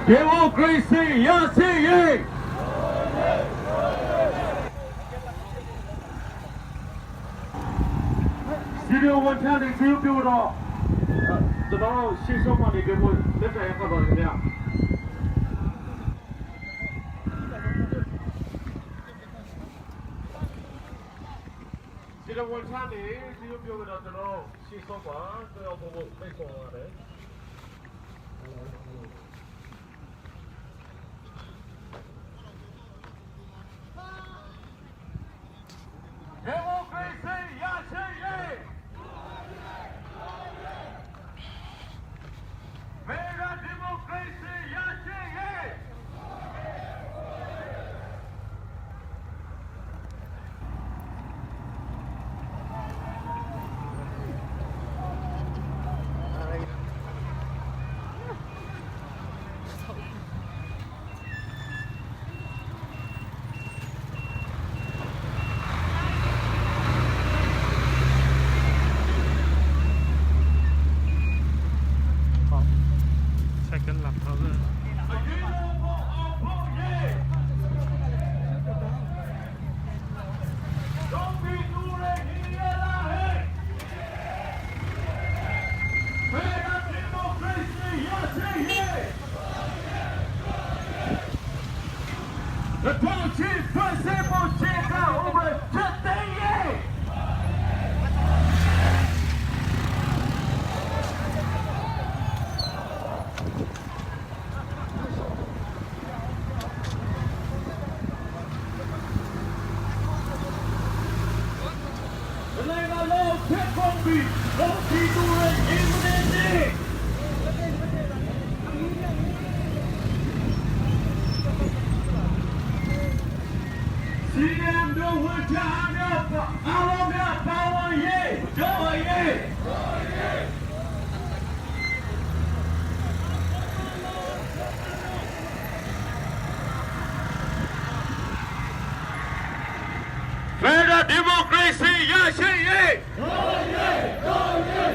Democracy ရရှိရေး စီရီဝန်ထမ်းတွေကျူးပြတော့ကျွန်တော်ရှေ့ဆုံးမှာနေကြဖို့လက်တိုင်ရပါခင်ဗျာစီရီဝန်ထမ်းတွေကျူးပြတော့ကျွန်တော်ရှေ့ဆုံးမှာကြောက်ဖို့ဖိတ်ခေါ်ရတယ် ဒီမိုကရေစီရရှိရေးမေရာဒီမိုကရေစီရရှိရေး 拆緊立頭啦！ အရေးတော်ပုံအောင်ဖို့ရေးတော့ဒီတူရဲညီရလာဟဲ့မေရာဒီမိုကရေစီရရှိရေး The Tochi Principle Cheka over Cheteye! The Lena Low Pick on me! Low people in Imminent! စီယမ်တို့ဝချာမြောက်အားလုံးများပါဝင်ရေးတို့ရေးဖက်ဒရယ်ဒီမိုကရေစီရရှိရေးတို့ရေးတို့ရေး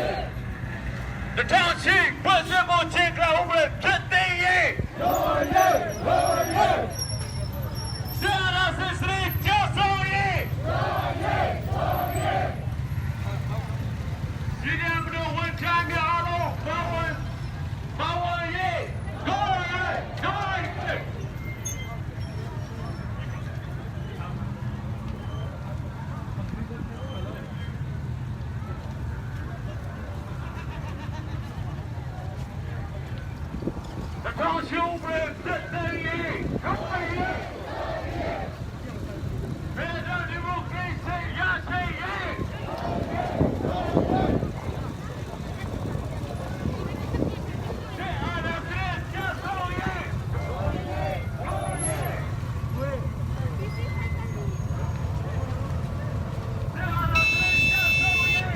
တထောင်ချီဖွဲ့စည်းပုံချေကဥပဒေဖြစ်တဲ့ရေးတို့ရေးတို့ရေး ဆရာစစ်စရိကျော်စောရေးဒီညမတို့ဝန်ချမ်းများအားလုံးပါဝင်ပါဝင်ရေးတို့ရေးတို့ရေးတထောင်ရှုံးပဲတက်တဲ့ရေးတို့ရေး Federal Democracy ရရှိရေးစစ်အာဏာရှင်ကျဆုံးရေးစစ်အာဏာရှင်ကျဆုံးရေး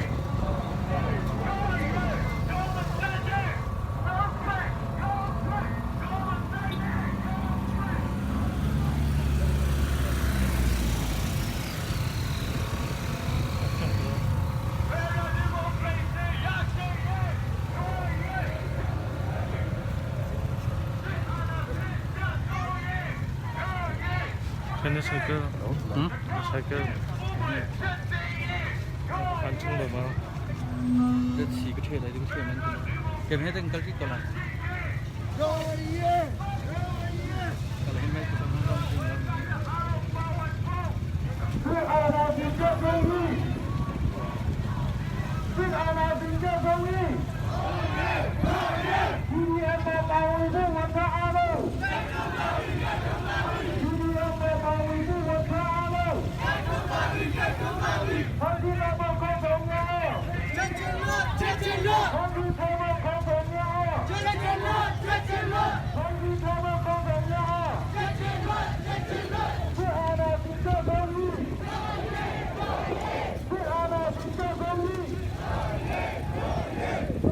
真的是个，嗯，帅哥，安充的吗？这骑个车来，这个车蛮多。这边等个这个了。 စစ်အာဏာရှင်ကျဆုံးရေးစစ်အာဏာရှင်ကျဆုံးရေး CDM မှာပါဝင်ဖို့ဝန်ခံအားလုံး CDM မှာပါဝင်ဖို့ဝန်ခံအားလုံးဖန်တီလာဘောခေါင်းဆောင်များဖန်တီထောဘောခေါင်းဆောင်များဖန်တီထောဘောခေါင်းဆောင်များစစ်အာဏာရှင်ကျဆုံးရေးစစ်အာဏာရှင်ကျဆုံးရေး။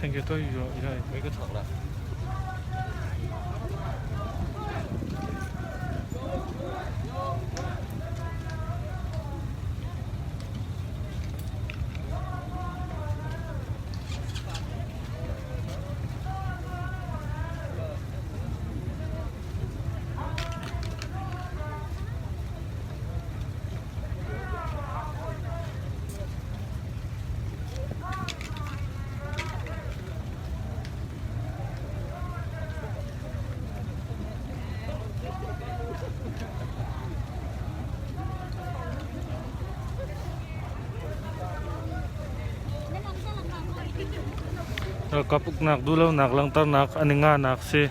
先给多鱼哦，一下。 没个炒了。 Ralkap uknak duhlonak langhternak an i ngahnak si.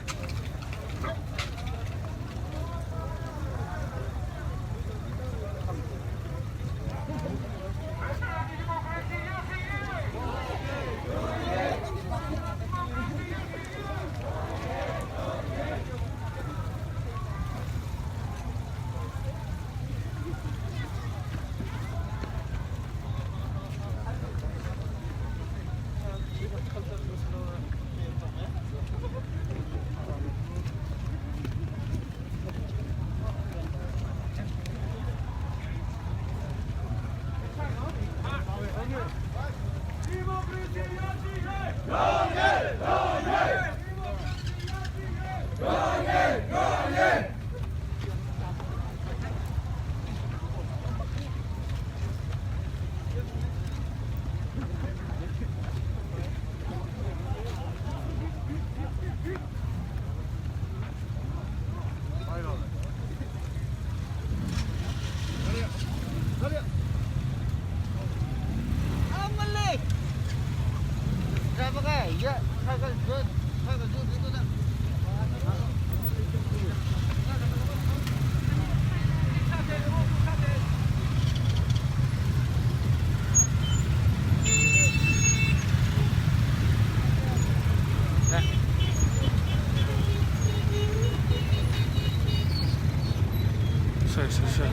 是是是。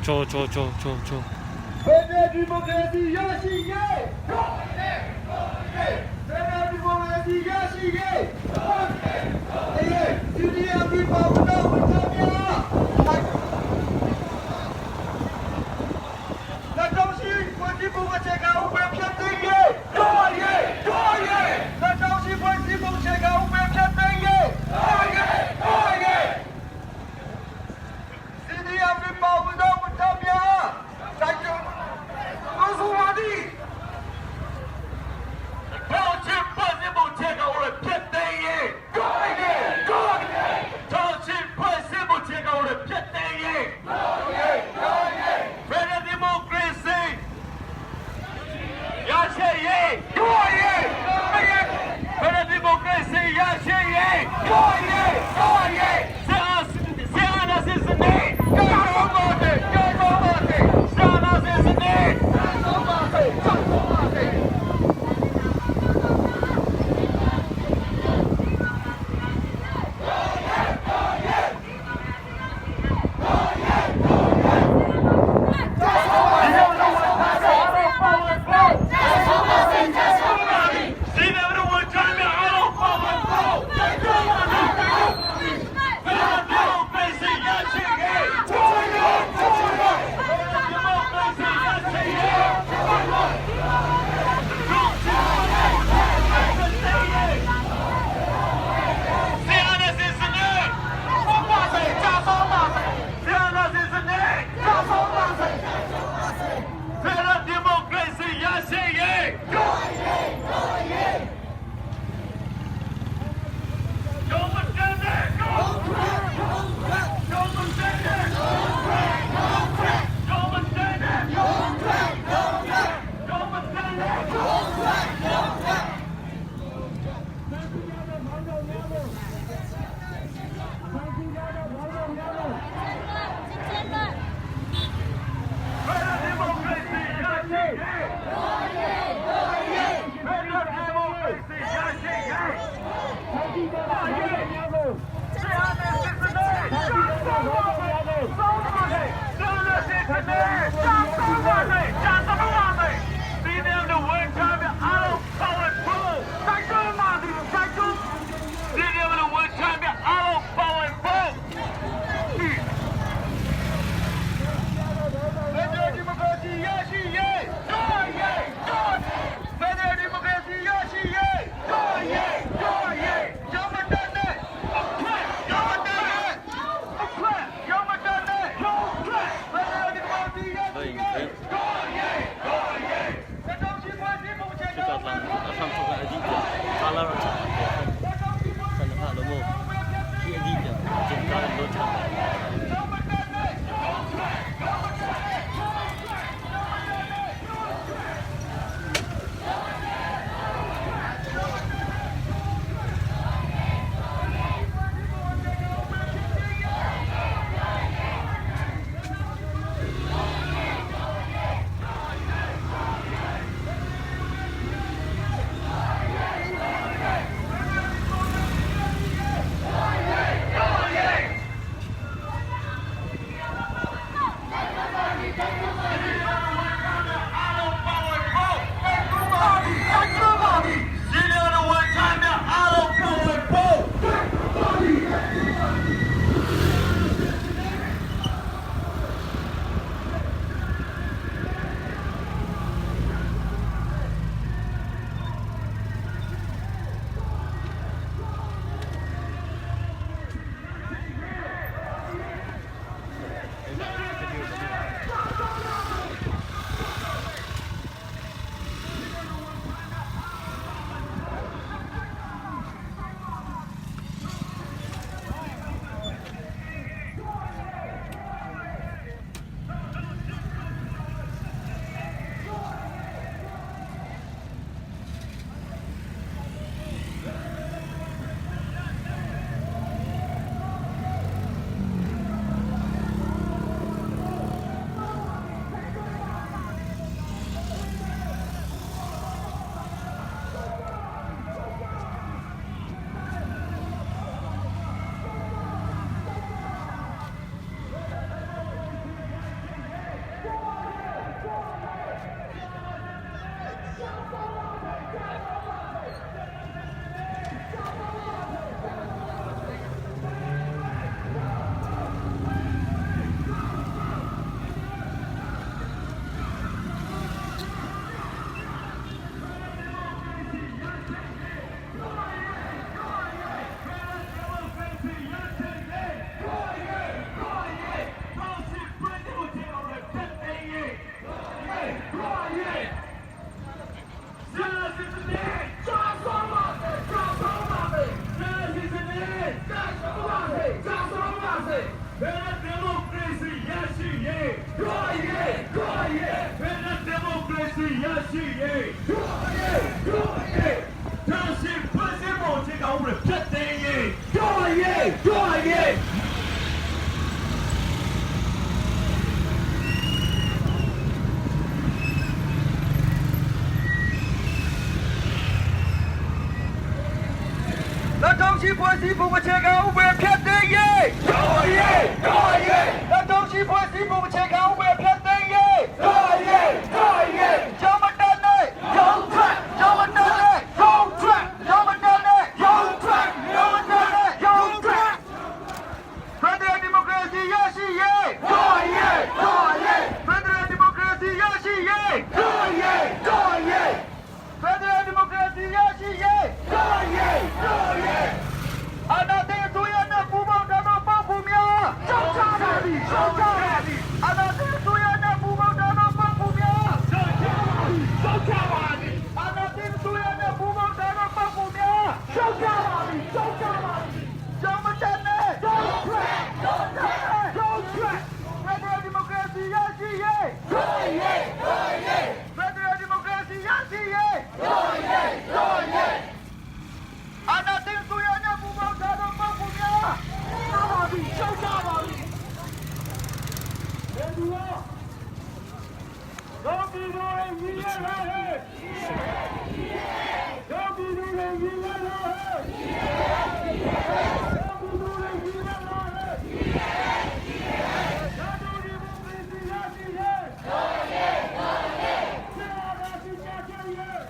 做做做做做。ဒီမိုကရေစီရရှိရေးဖက်ဒရယ်ဒီမိုကရေစီရရှိရေးအေး CDM ပါဝင်တော့ဝင်ချများလက်တော်ရှိဖွဲ့စည်းပုံအခြေခံဥပဒေဖြတ်သိမ်းရေးတို့ရေးတို့ရေးလက်တော်ရှိဖွဲ့စည်းပုံအခြေခံဥပဒေဖြတ်သိမ်းရေးတို့ရေးတို့ရေး CDM ပါဝင်တော့ဝင်ချများတိုက်တွန်းလို့ဆိုပါသည် ထောက်ချစ်ဖွဲ့စည်းပုံအခြေခံဥပဒေဖြတ်သိမ်းရေးတို့ရေးတို့ရေးထောက်ချစ်ဖွဲ့စည်းပုံအခြေခံဥပဒေဖြတ်သိမ်းရေးတို့ရေးတို့ရေး Federal Democracy ရရှိရေးတို့ရေးတို့ရေး Federal Democracy ရရှိရေးတို့ရေးတို့ရေးဆရာဆရာနာစစနေကြောက်ပါစေကြောက်ပါစေဆရာနာစစနေကြောက်ပါစေကြောက်ပါစေ Let's go! ရှိဖွဲ့စည်းပုံအခြေခံဥပဒေဖျက်သိမ်းရေးတော်ရေးတော်ရေးတထောင်ရှိဖွဲ့စည်းပုံအခြေခံဥပဒေဖျက်သိမ်းရေးတော်ရေးတော်ရေးကျောင်းမတက်နဲ့ရုံထွက်ကျောင်းမတက်နဲ့ရုံထွက်ကျောင်းမတက်နဲ့ရုံထွက်ကျောင်းမတက်နဲ့ရုံထွက် ဖက်ဒရယ်ဒီမိုကရေစီရရှိရေးတော်ရေးတော်ရေးဖက်ဒရယ်ဒီမိုကရေစီရရှိရေးတော်ရေးတော်ရေးဖက်ဒရယ်ဒီမိုကရေစီရရှိရေးတော်ရေးတော်ရေးအာဏာသိမ်းအစိုးရနဲ့ပူးပေါင်းထားသောပုဂ္ဂိုလ်များကြောက်ကြပါသည်ကြောက်ကြပါသည်အာဏာသိမ်းအစိုးရနဲ့ပူးပေါင်းထားသောပုဂ္ဂိုလ်များကြောက်ကြပါသည်ကြောက်ကြပါသည်အာဏာသိမ်းအစိုးရနဲ့ပူးပေါင်းထားသောပုဂ္ဂိုလ်များကြောက်ကြပါသည်ကြောက်ကြပါသည်ကြောက်မတတ်နဲ့ကြောက်ထွက်ကြောက်တတ်နဲ့ကြောက်ထွက်ဖက်ဒရယ်ဒီမိုကရေစီရရှိရေးတော်ရေးတော်ရေးဖက်ဒရယ်ဒီမိုကရေစီရရှိရေးတော်ရေးတော်ရေး အာနာသိန်းဆိုရနဲ့ပူပေါင်းထားသောပုဂ္ဂိုလ်များရှားပါပြီရှောက်ကြပါပြီဘယ်သူရောတော်ပြီတော်ရဲ့ညီရလာဟဲ့တော်ပြီတော်ရဲ့ညီရလာဟဲ့တော်ပြီတော်ရဲ့ညီရလာဟဲ့တော်ဒီမိုကရေစီရရှိရဲ့တော်ရဲ့တော်ရဲ့ဆရာတော်စီချာချရဲ့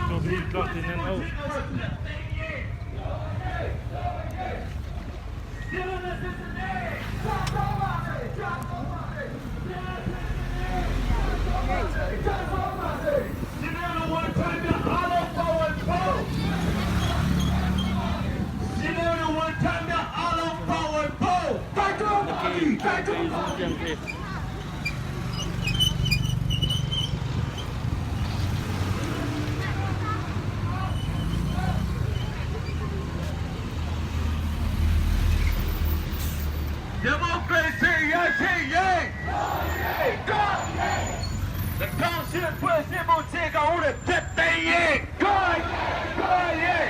Tobi tlak tin an au. ဒီမိုကရေစီရရှိရေးတော်တော်ရှိဖွဲ့စည်းမှုခြေကဥရဖြစ်တဲ့ရေးကိုကိုရေး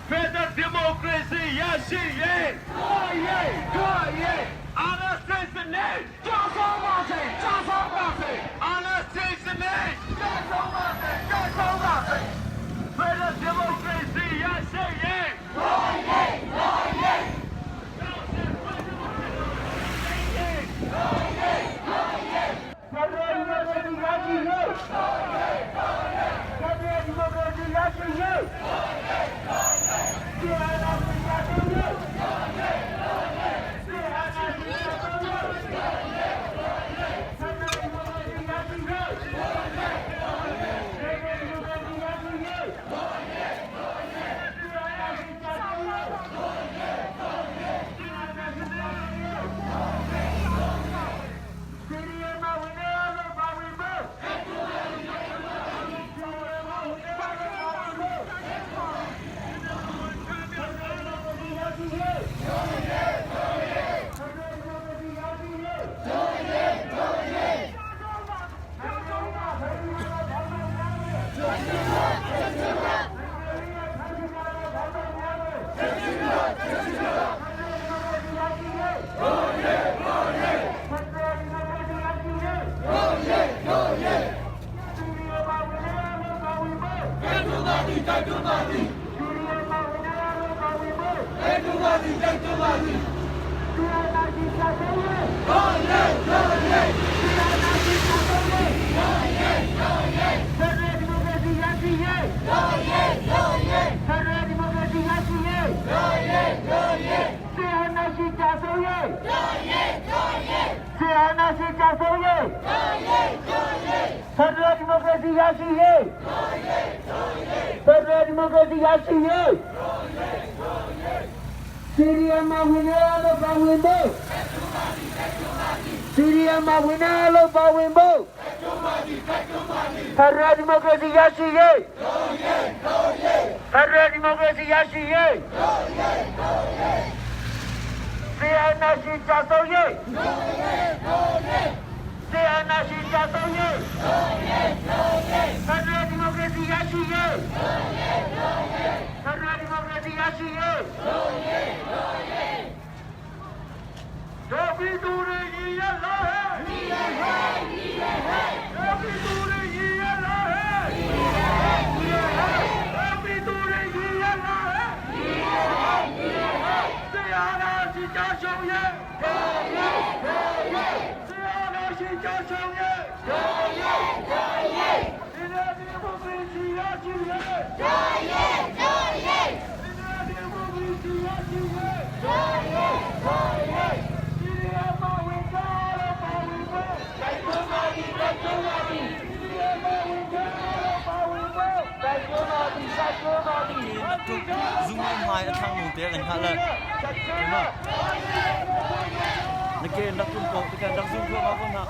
ဖက်ဒရယ်ဒီမိုကရေစီရရှိရေးကိုရေးကိုရေးအာနာစိတ်စနေကြောက်ဆုံးပါစေကြောက်ဆုံးပါစေအာနာစိတ်စနေကြောက်ဆုံးပါစေကြောက်ဆုံးပါစေဖက်ဒရယ်ဒီမိုကရေစီရရှိရေးကိုရေးကိုရေး။ CDM မှာဝင်ရလို့ပါဝင်ဖို့ CDM မှာဝင်ရလို့ပါဝင်ဖို့ဖက်ဒရယ်ဒီမိုကရေစီရရှိရေးဖက်ဒရယ်ဒီမိုကရေစီရရှိရေး CNC ကြဆုံးရေး CNC ကြဆုံးရေးဖက်ဒရယ်ဒီမိုကရေစီရရှိရေးဖက်ဒရယ်ဒီမိုကရေစီရရှိရေး တို့ပြီးသူတွေရည်ရလာဟဲ့ရည်ရဟဲ့ရည်ရဟဲ့တို့ပြီးသူတွေရည်ရလာဟဲ့ရည်ရဟဲ့ရည်ရဟဲ့တို့ပြီးသူတွေရည်ရလာဟဲ့ရည်ရဟဲ့ရည်ရဟဲ့ဆရာနာစီချရှုံရဲ့တို့ရဲ့တို့ရဲ့ဆရာနာစီချရှုံရဲ့တို့ရဲ့တို့ရဲ့ဒီနေ့ဒီဘုရားစီရရှိရဲ့တို့ရဲ့တို့ရဲ့ဒီနေ့ဒီဘုရားစီရရှိရဲ့တို့ရဲ့တို့ရဲ့ ဒီရမဝင်ကြတော့ပါဝင်ဖို့တိုက်တွန်းပါသည်တိုက်တွန်းပါသည်ဒီရမဝင်ကြတော့ပါဝင်ဖို့တိုက်တွန်းပါသည်တိုက်တွန်းပါသည် Zoom in mai a thang nung te kan kha la. Na ke rak tum ko te kan rak zoom ko ma ko na.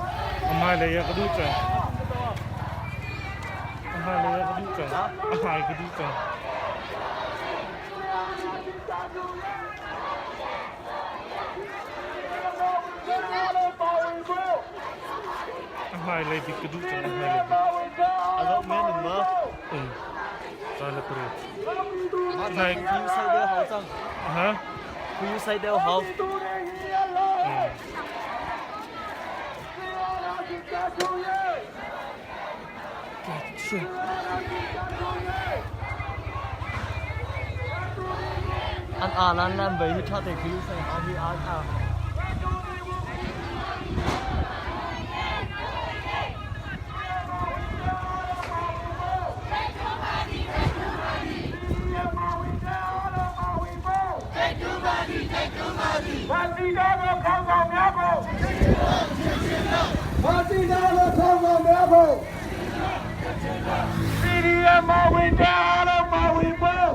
အမိုင်လည်းရကဒုချံအမိုင်လည်းရကဒုချံအမိုင်ကဒုချံ အမိုင်လည်းဒီကဒုချံအမိုင်လည်း A lo men ma. အင်းသာလပရ Ma nai khu sai deu hau chang. ဟာ Khu sai deu hau. ကဲချေ An a lan lan bai hi tha te khu sai hau hi a tha. ဘာစီတော်ခေါင်းဆောင်များကိုဘာစီတော်ခေါင်းဆောင်များကိုစီရီယမဝင်ကြတော့မဝင်ဘူး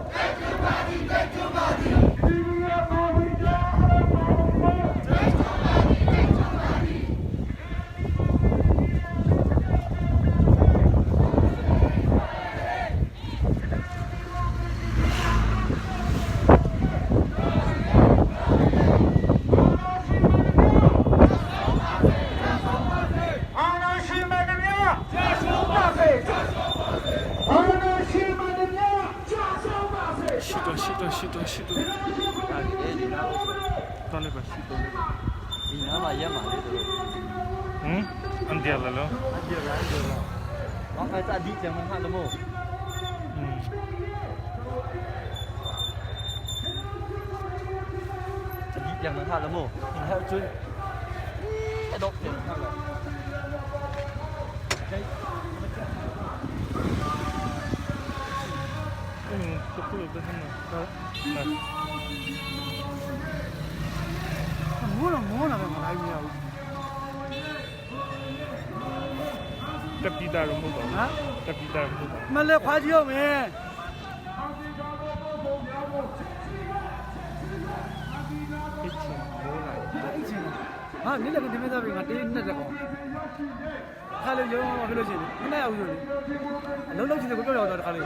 စီရီယမဝင်ကြတော့မဝင်ဘူး အာနာရှိမတမြကျဆုံးပါစေအာနာရှိမတမြကျဆုံးပါစေ ရှိတော့ရှိတော့ရှိတော့ရှိတော့ A ke di na. တော်လည်းပါရှိတော့ Di na ma ya ma le to. ဟမ်အန်ဒီလာလော A dia la dia la. Ma kai ta di chang ma la mo. อืม A di chang ma la mo. In heo chun. A dok chang ma la. อืมတခုတော့ဟမ်ဟာ မလဲခွာကြည့်အောင်မယ်အိတ်ချင်ဟာနင်းလည်းဒီမင်းသားပြီငါတေးနဲ့တဲ့ကောင်ခါလေရုံးမှာဖြစ်လို့ရှိရင်မနဲ့အောင်ဆိုလေအလုံးလုံးချင်တယ်ကိုပြောရတော့တခါလေ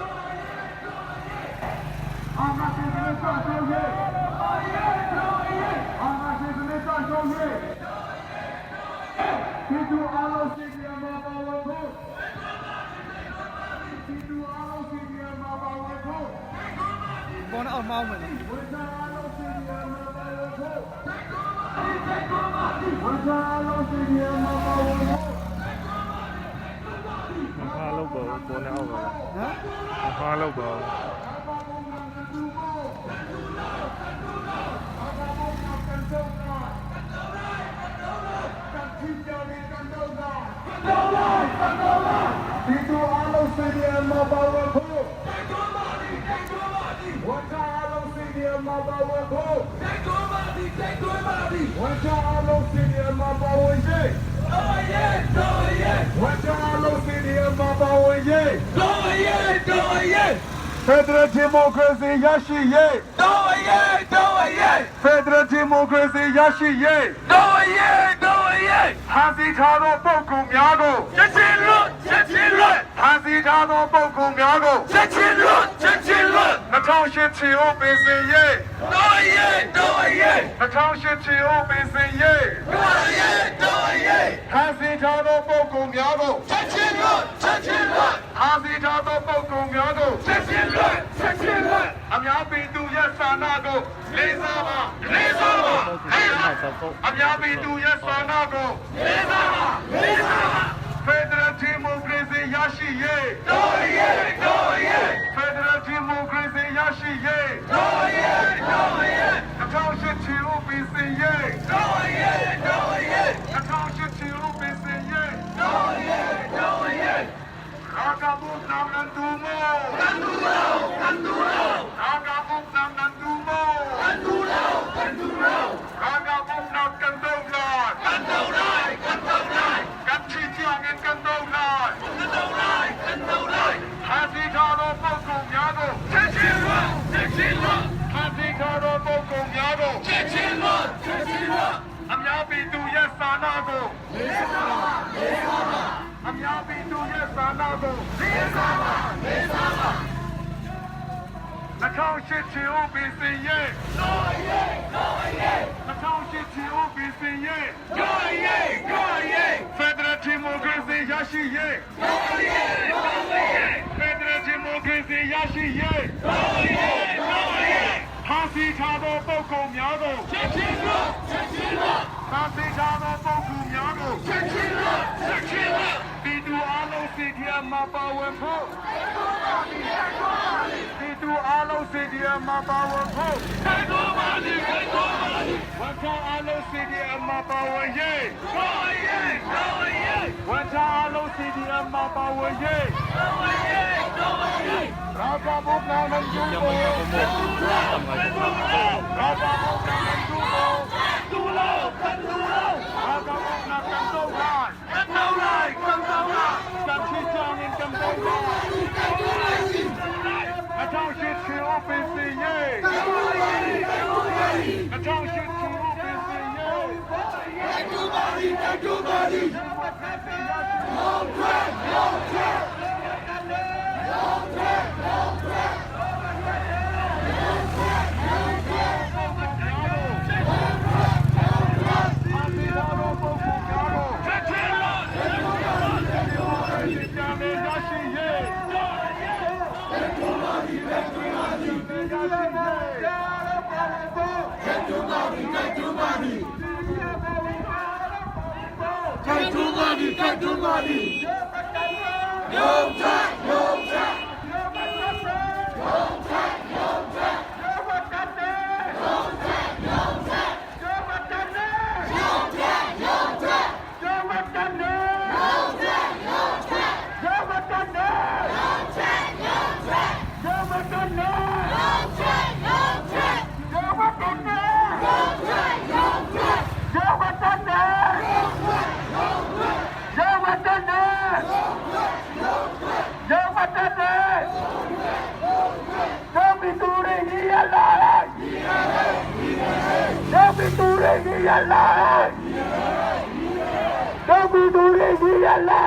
ပေါ်တော့မောင်းမယ်နော် မဟာလောက်ပါဘူးပေါ်နေအောင်ပါ ဟမ် မဟာလောက်ပါဘူး ဒီတူအားလုံးစီဒီအမ်မှာပါဝင်ဖို့ဝန်တာအားလုံးစီဒီအမ်မှာပါဝင်ဖို့ဝန်တာအားလုံးစီဒီအမ်မှာပါဝင်ရေးဝန်တာအားလုံးစီဒီအမ်မှာပါဝင်ရေး Federal Democracy ရရှိရေး Federal Democracy ရရှိရေးဖန်ဆီးထားသောပုဂ္ဂိုလ်များကိုဖန်ဆီးထားသောပုဂ္ဂိုလ်များကို2008ချီအိုပင်စင်ရေး2008ချီအိုပင်စင်ရေးဖန်ဆီးထားသောပုဂ္ဂိုလ်များကိုဖန်ဆီးထားသောပုဂ္ဂိုလ်များကိုအများပြည်သူရဲ့ဆန္ဒကိုလေးစားပါလေးစားပါလေးစား အများပြည်သူရဲ့ဆန္ဒကိုလေးစားပါလေးစားပါ Federal Democracy ရရှိရေးတော်ရေးတော်ရေး Federal Democracy ရရှိရေးတော်ရေးတော်ရေး2008ချီဦးပင်စင်ရေးတော်ရေးတော်ရေး2008ချီဦးပင်စင်ရေးတော်ရေးတော်ရေးရာဂဘုနာမန်တူမောကန်တူလောကန်တူလောရာဂဘုနာမန်တူမောကန်တူလောကန်တူလောရာဂဘုနာကန်တူလောကန်တူလိုက်ကန်တူလိုက်ကန်ချီချာငင်ကန်တူလိုက်ကန်တူလိုက်ကန်တူလိုက်ဟာစီထားသောပုဂ္ဂိုလ်များကိုချက်ချင်းလွတ်ချက်ချင်းလွတ်ဟာစီထားသောပုဂ္ဂိုလ်များကိုချက်ချင်းလွတ်ချက်ချင်းလွတ်အများပြည်သူရဲ့စာနာကိုလေးစားပါလေးစားပါအများပြည်သူရဲ့စာနာကိုလေးစားပါလေးစားပါ2008ချီဦးပင်စင်ရဲ့တော်ရဲ့တော်ရဲ့2008ချီဦးပင်စင်ရဲ့တော်ရဲ့တော်ရဲ့ Federal Democracy ရရှိရဲ့တော်ရဲ့တော်ရဲ့ Federal Democracy ရရှိရဲ့တော်ရဲ့တော်ရဲ့ဖာစီထားသောပုဂ္ဂိုလ်များကိုချက်ချင်းလွတ်ချက်ချင်းလွတ်ဖာစီထားသောပုဂ္ဂိုလ်များကိုချက်ချင်းလွတ်ချက်ချင်းလွတ်ပြည်သူအလုံးစီဒီအမှာပါဝင်ဖို့ပြည်သူအလုံးစီဒီအမှာပါဝင်ဖို့တိုက်တော်ပါလိတိုက်တော်ပါလိဝန်ထောအလုံးစီဒီအမှာပါဝင်ရေးတော်ရေးတော်ရေးဝန်ထောအလုံးစီဒီအမှာပါဝင်ရေးတော်ရေးတော်ရေးရာဇဘုနာနန္ဒူ Yang banyak umur. ရာဇဘုနာနန္ဒူတူလောကန်တူလောရာဇဘုနာကန်တူလိုက်ကန်တူလိုက်ကန်တူလိုက်ကန်ချီချောင်းကန်တူလိုက်2008ချီအိုပင်စီယေ2008ချီအိုပင်စီယေ Yo, တွေကြီးရလာတို့ပြည်သူတွေကြီးရလာ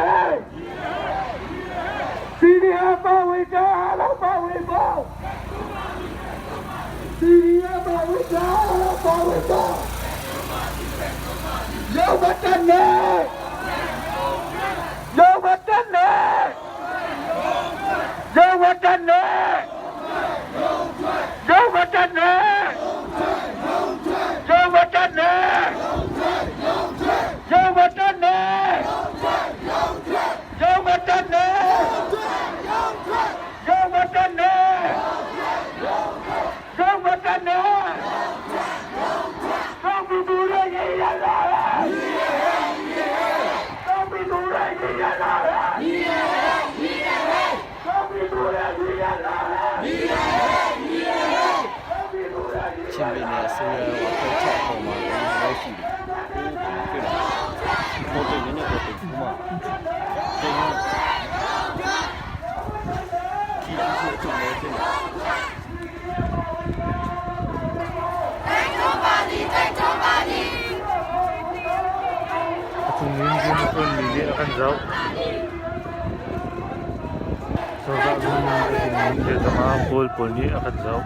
စီဒီအပဝေကြလာပဝေပေါ့စီဒီအပဝေကြလာပဝေပေါ့ယောဘတနေယောဘတနေယောဘတနေယောဘတနေ ရုံမတက်နဲ့ရုံမတက်နဲ့ရုံမတက်နဲ့ရုံမတက်နဲ့ရုံမတက်နဲ့ရုံဘီဒူရေရလာရုံဘီဒူရေရလာရုံဘီဒူရေရလာ ချင်းပြည်နယ်အစိုးရအဖွဲ့ချပုံမှာရောက်ရှိတယ်။တွေ့လား။ဟိုတိတ်နည်းနည်းဟိုတိတ်ဟိုမှာတိတ်နေဒီအစိုးရကျွန်တော်တင်တယ် A cung in uniform mi nih a kan zoh. Cozah zung a dingmi lehtama kawl pawl nih a kan zoh.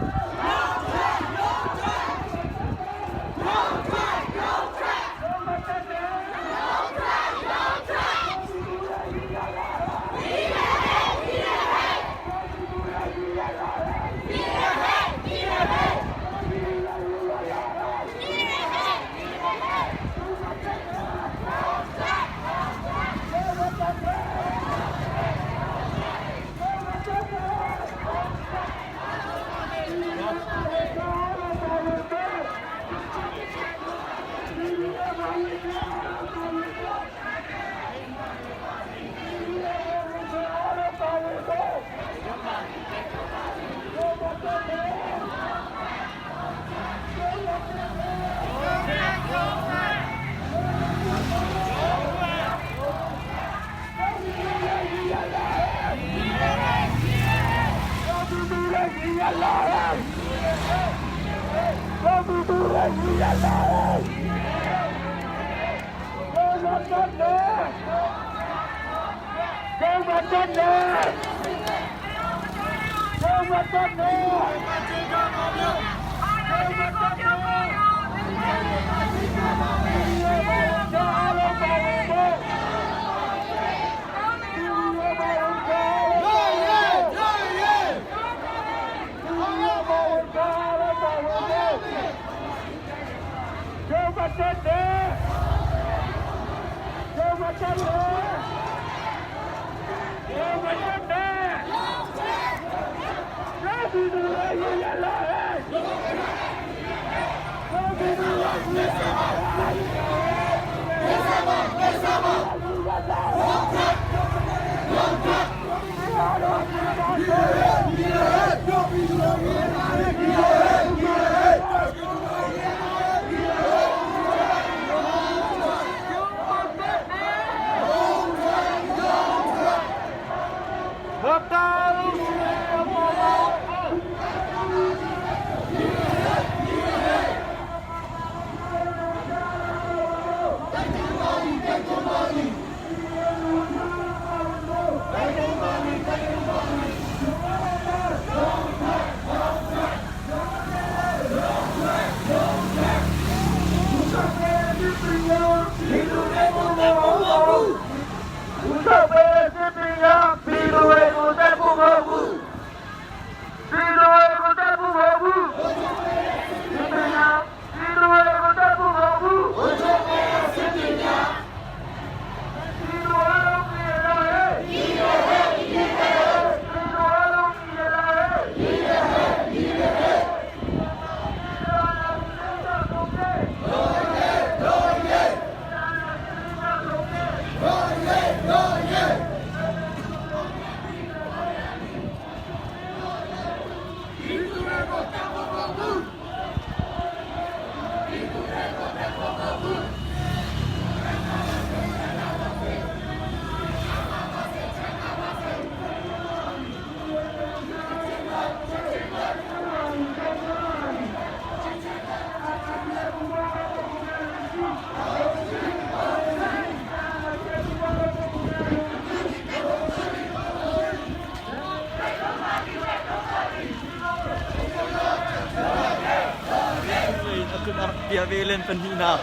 A kut a rak pia ve len pahnihnak.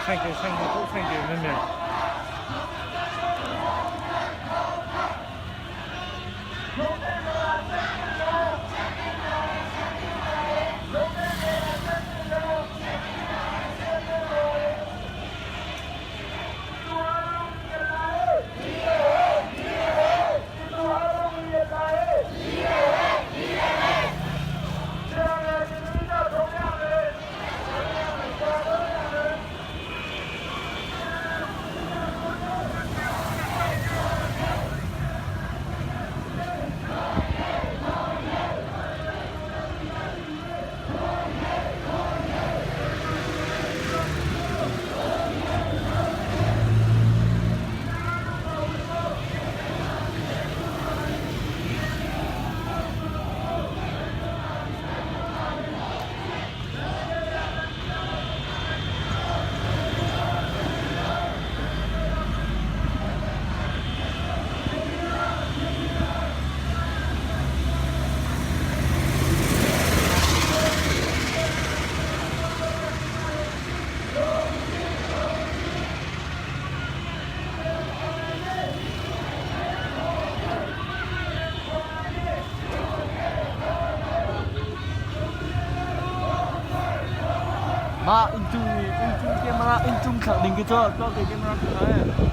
Thank you, thank you, thank you, Mimi. Mah inntung inntung camera inntung thlak ding khi cu tuah ke camera khi ai.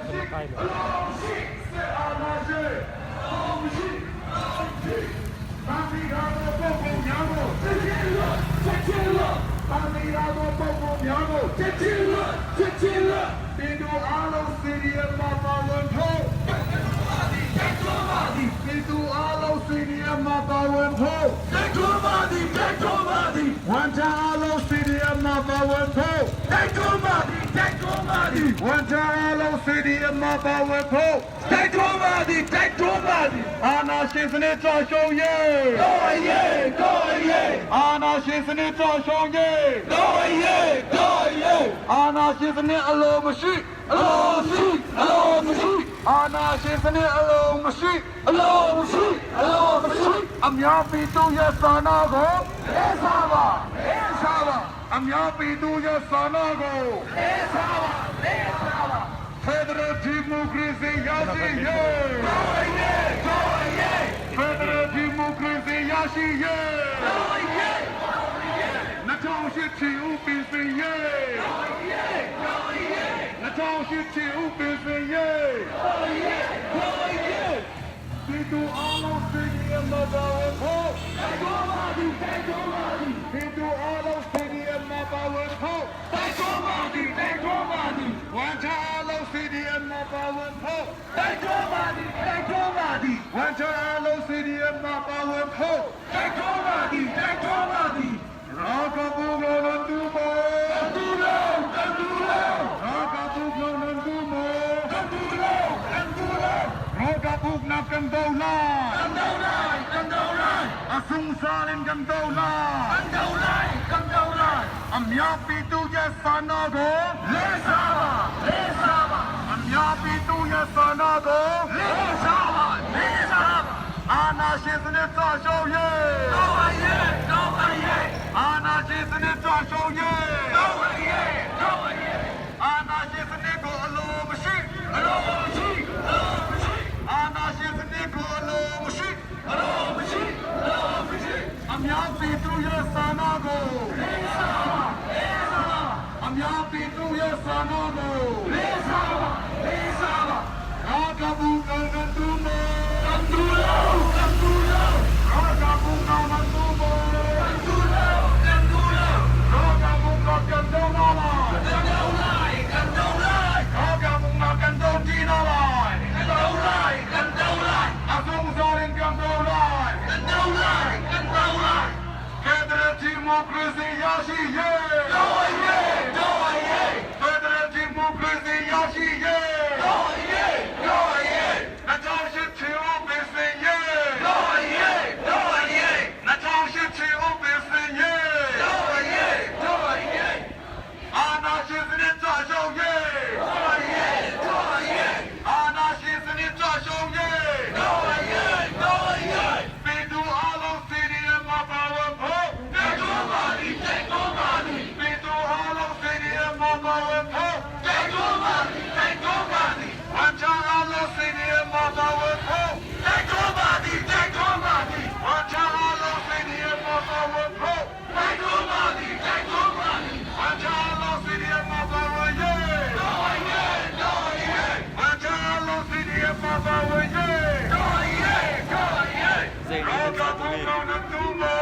Lei khan a kai lo. Zei nih nan cah tu le?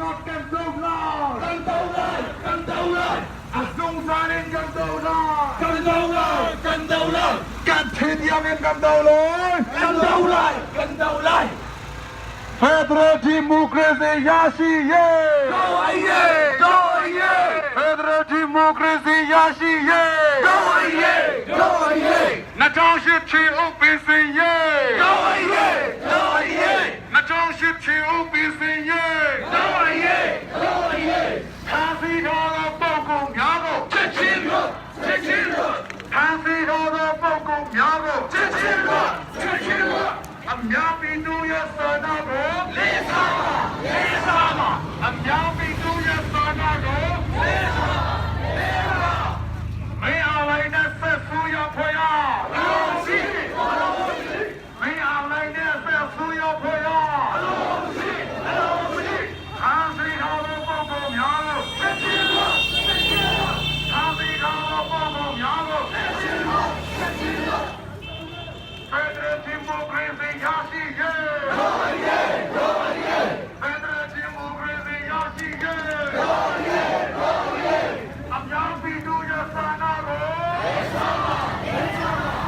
uknak kan do lai. Kan do lai. Kan do lai. A zungzal in kan do lai. Kan do lai. Kan do lai. Kan thi tiang in kan do lai. Kan do lai. Kan do lai. Federal Democracy ရရှိရေးတော်ရေးတော်ရေး Federal Democracy ရရှိရေးတော်ရေးတော်ရေး2008ချီဥပစင်ရေးတော်ရေးတော်ရေး2008ချီဥပစင်ရေးတော်ရေးတော်ရေးဖန်စီတော်သောပုဂ္ဂိုလ်များကိုချက်ချင်းလို့ချက်ချင်းလို့ဖန်စီတော်သောပုဂ္ဂိုလ်များကိုချက်ချင်းလို့ချက်ချင်းလို့အများပြည်သူရဲ့ဆန္ဒကိုလေးစားပါလေးစားပါအများပြည်သူရဲ့ဆန္ဒကိုလေးစားပါလေးစားမင်းအောင်လိုက်တဲ့ဆက်ဆူရဖွေရလုံးရှိလုံးရှိမင်းအောင်လိုက်တဲ့ဆက်ဆူရဖွေရလုံးရှိလုံးရှိအာစီတော်သောပုဂ္ဂိုလ်များကိုချက်ချင်းလို့ချက်ချင်းလို့အာစီတော်သောပုဂ္ဂိုလ်များကိုချက်ချင်းလို့ချက်ချင်းလို့ Federal Democracy ရရှိရေးတော်ရဲတော်ရဲ Federal Democracy ရရှိရေးတော်ရဲတော်ရဲအများပြည်သူရဲ့ဆန္ဒကိုလေးစားပါလေးစားပါ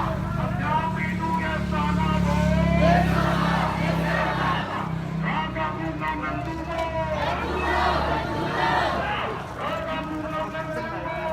အများပြည်သူရဲ့ဆန္ဒကိုလေးစားပါလေးစားပါရာဂမုနမန္တုမောရာဂမုနမန္တုမောရာဂမုနမန္တုမော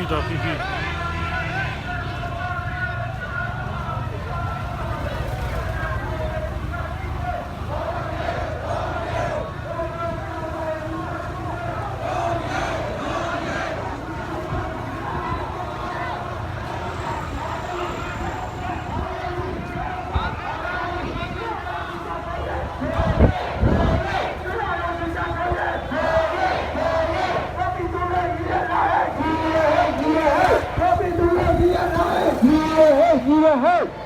ta khi khi.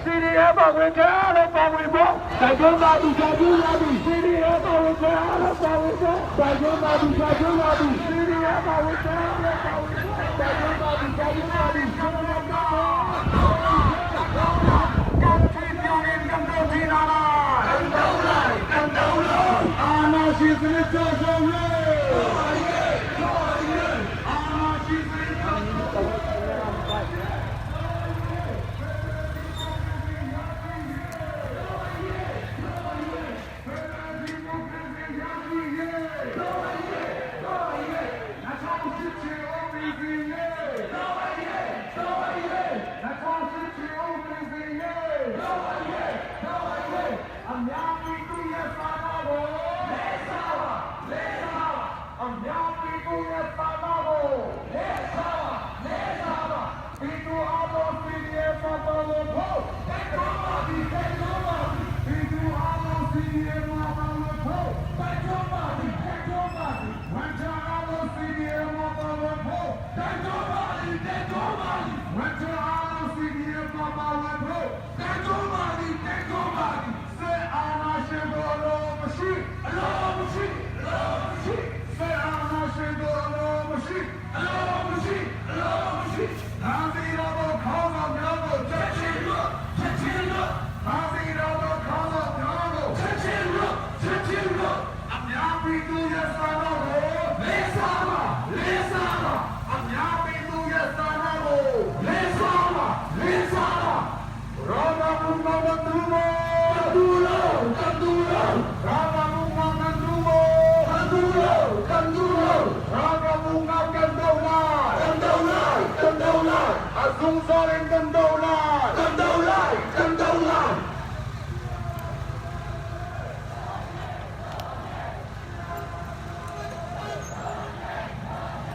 CDF ပါဝင်ကြလို့ပါဝင်ဖို့တိုက်တွန်းပါသူကြပြလာပြီ CDF ပါဝင်ကြလို့ပါဝင်ဖို့တိုက်တွန်းပါသူကြပြလာပြီ CDF ပါဝင်ကြလို့ပါဝင်ဖို့တိုက်တွန်းပါသူကြပြလာပြီကျွန်တော်တို့အာနာရှိစနစ်ကြောင့်ဆုံးရေအာနာရှိစနစ်ကြောင့်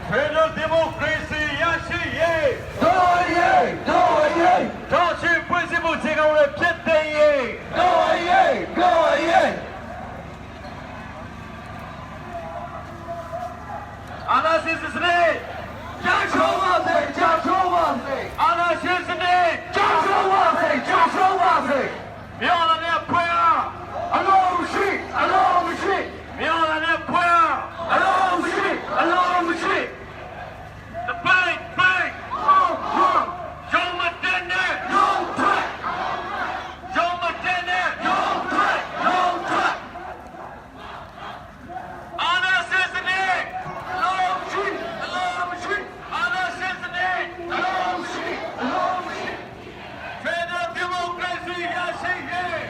Federal Democracy ရရှိရေး တော်ရေးတော်ရေး တော်ချီပြည်စမှုခြေကောင်တွေဖြစ်တဲ့ရေး တော်ရေးတော်ရေး အာနာရှင်စနစ် 加强ပါစေ加强ပါစေ အာနာရှင်စနစ် 加强ပါစေ加强ပါစေ မြောင်လာတဲ့ဖွဲ့အား အလုံးရှိအလုံးရှိ မြောင်လာတဲ့ဖွဲ့အား အလုံးရှိအလုံးရှိ တပိုင်ပိုင် ဟုတ်ဟုတ် ရုံမတဲ့နဲ့ ရုံထွက် ရုံမတဲ့နဲ့ ရုံထွက်ရုံထွက် အာနာရှင်စနစ် အလုံးရှိအလုံးရှိ အာနာရှင်စနစ် အလုံးရှိအလုံးရှိ Federal Democracy ရရှိရေး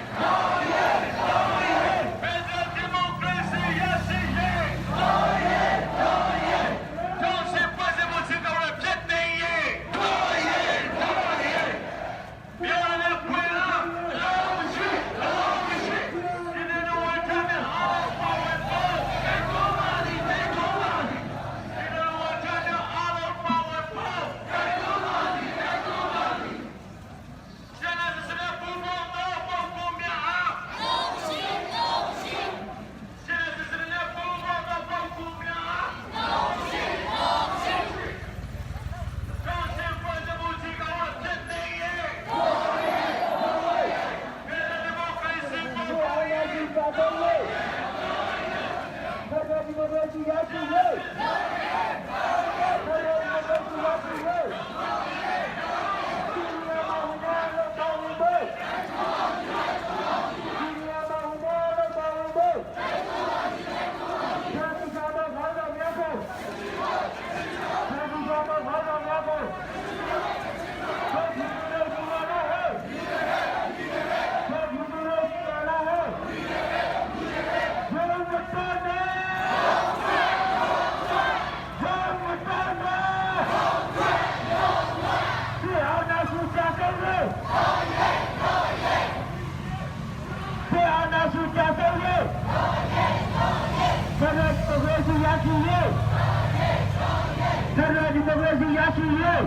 စီရရှိရေး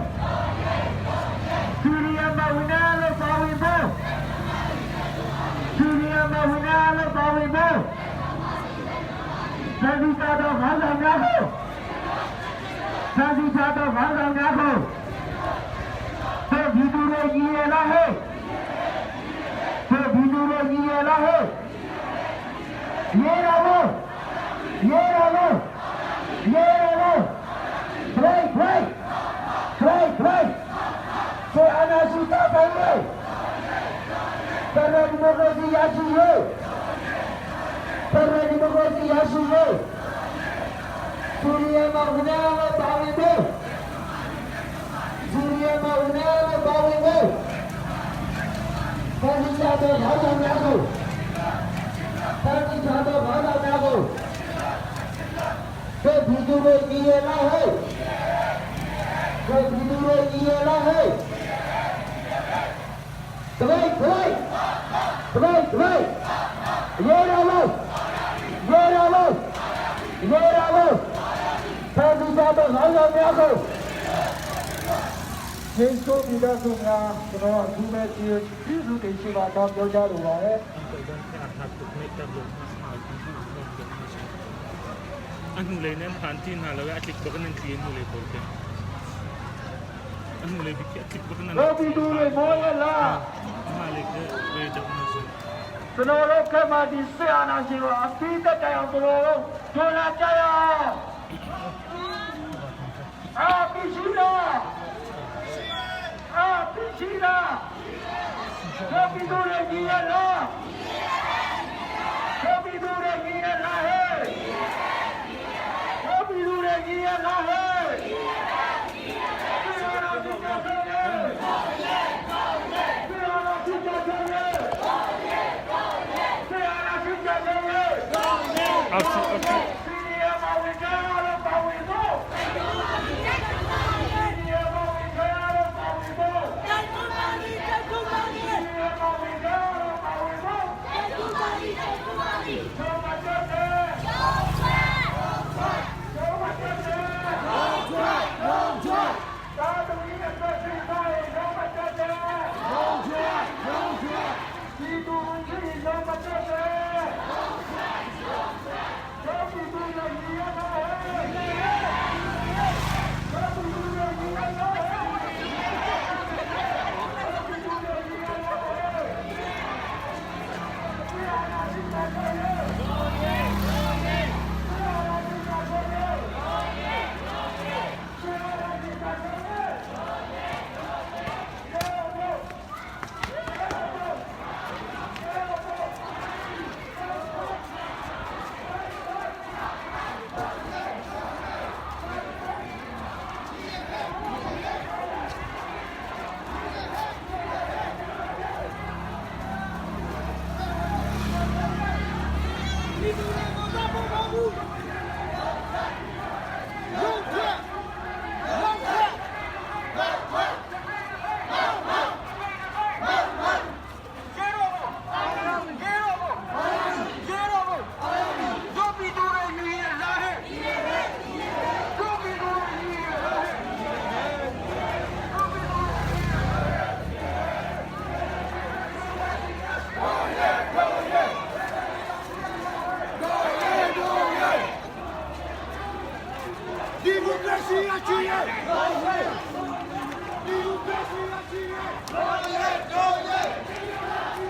စီရီယမဝင်နာလို့ပါဝင်ဖို့စီရီယမဝင်နာလို့ပါဝင်ဖို့သတိတာတော့ခေါင်းဆောင်များကိုသတိတာတော့ခေါင်းဆောင်များကိုတို့ဒီသူတွေကြီးရလားဟဲ့တို့ဒီသူတွေကြီးရလားဟဲ့ရေတော်လို့ရေတော်လို့ရေတော်လို့ break break break break ကိုအနာရှိတာပါလေဖရဒီမိုကရေစီရရှိရေးဖရဒီမိုကရေစီရရှိရေးဆူရီယာမှာဝင်လာပါဝင်ဖို့ဆူရီယာမှာဝင်လာပါဝင်ဖို့ပါတီချတဲ့ခေါင်းဆောင်များကိုပါတီချတဲ့ခေါင်းဆောင်များကို ကဲဒီသူတွေကြီးရလားဟဲ့ကဲဒီသူတွေကြီးရလားဟဲ့တပိတ်တပိတ်တပိတ်တပိတ်ရေတော်လို့ရေတော်လို့ရေတော်လို့သာသူကြတော့ခေါင်းဆောင်များကို ကျေးဇူးမိသားစုများကျွန်တော်အခုမဲ့ကျေးဇူးတင်ရှိပါတော့ပြောကြလိုပါတယ် An hnulei nih an phan ti hna lo i a tlik bak in an tli an hnulei pawl khi. An hnulei bik khi a tlik bak in an တို့ဒီသူတွေမိုးရလား Hmalei khi rei deuh na si. ကျွန်တော်တို့ခက်မှဒီဆေအာနာရှင်ကိုအဖီးတက်တိုင်အောင်ကျွန်တော်တို့ဒွန်လာကြရအောင်အာပီရှိလာအာပီရှိလာတို့ဒီသူတွေကြီးရလားတို့ဒီသူတွေကြီးရလားဟဲ့တို့ဒီသူတွေကြီးရလားဟဲ့ဆေအာနာရှင်ကဆက်နေဆေအာနာရှင်ကဆက်နေ ဆရာနာရှိကြတယ်လေ Ak si ak si. စီရီယာမှာဝင်ကြလို့ပါဝင်တော့စီရီယာမှာဝင်ကြလို့ပါဝင်တော့စီရီယာမှာဝင်ကြလို့ပါဝင်တော့ကျောင်းမတက်တဲ့ကျောင်းမတက်တဲ့သာသမီအတွက်ရှိပါရဲ့ကျောင်းမတက်တဲ့ဒီသူကြီးကျောင်းမတက်တဲ့ကျောင်းသူတွေကြီးရတာဟဲ့ကျောင်းသူတွေကြီးရတာဟဲ့ Hey!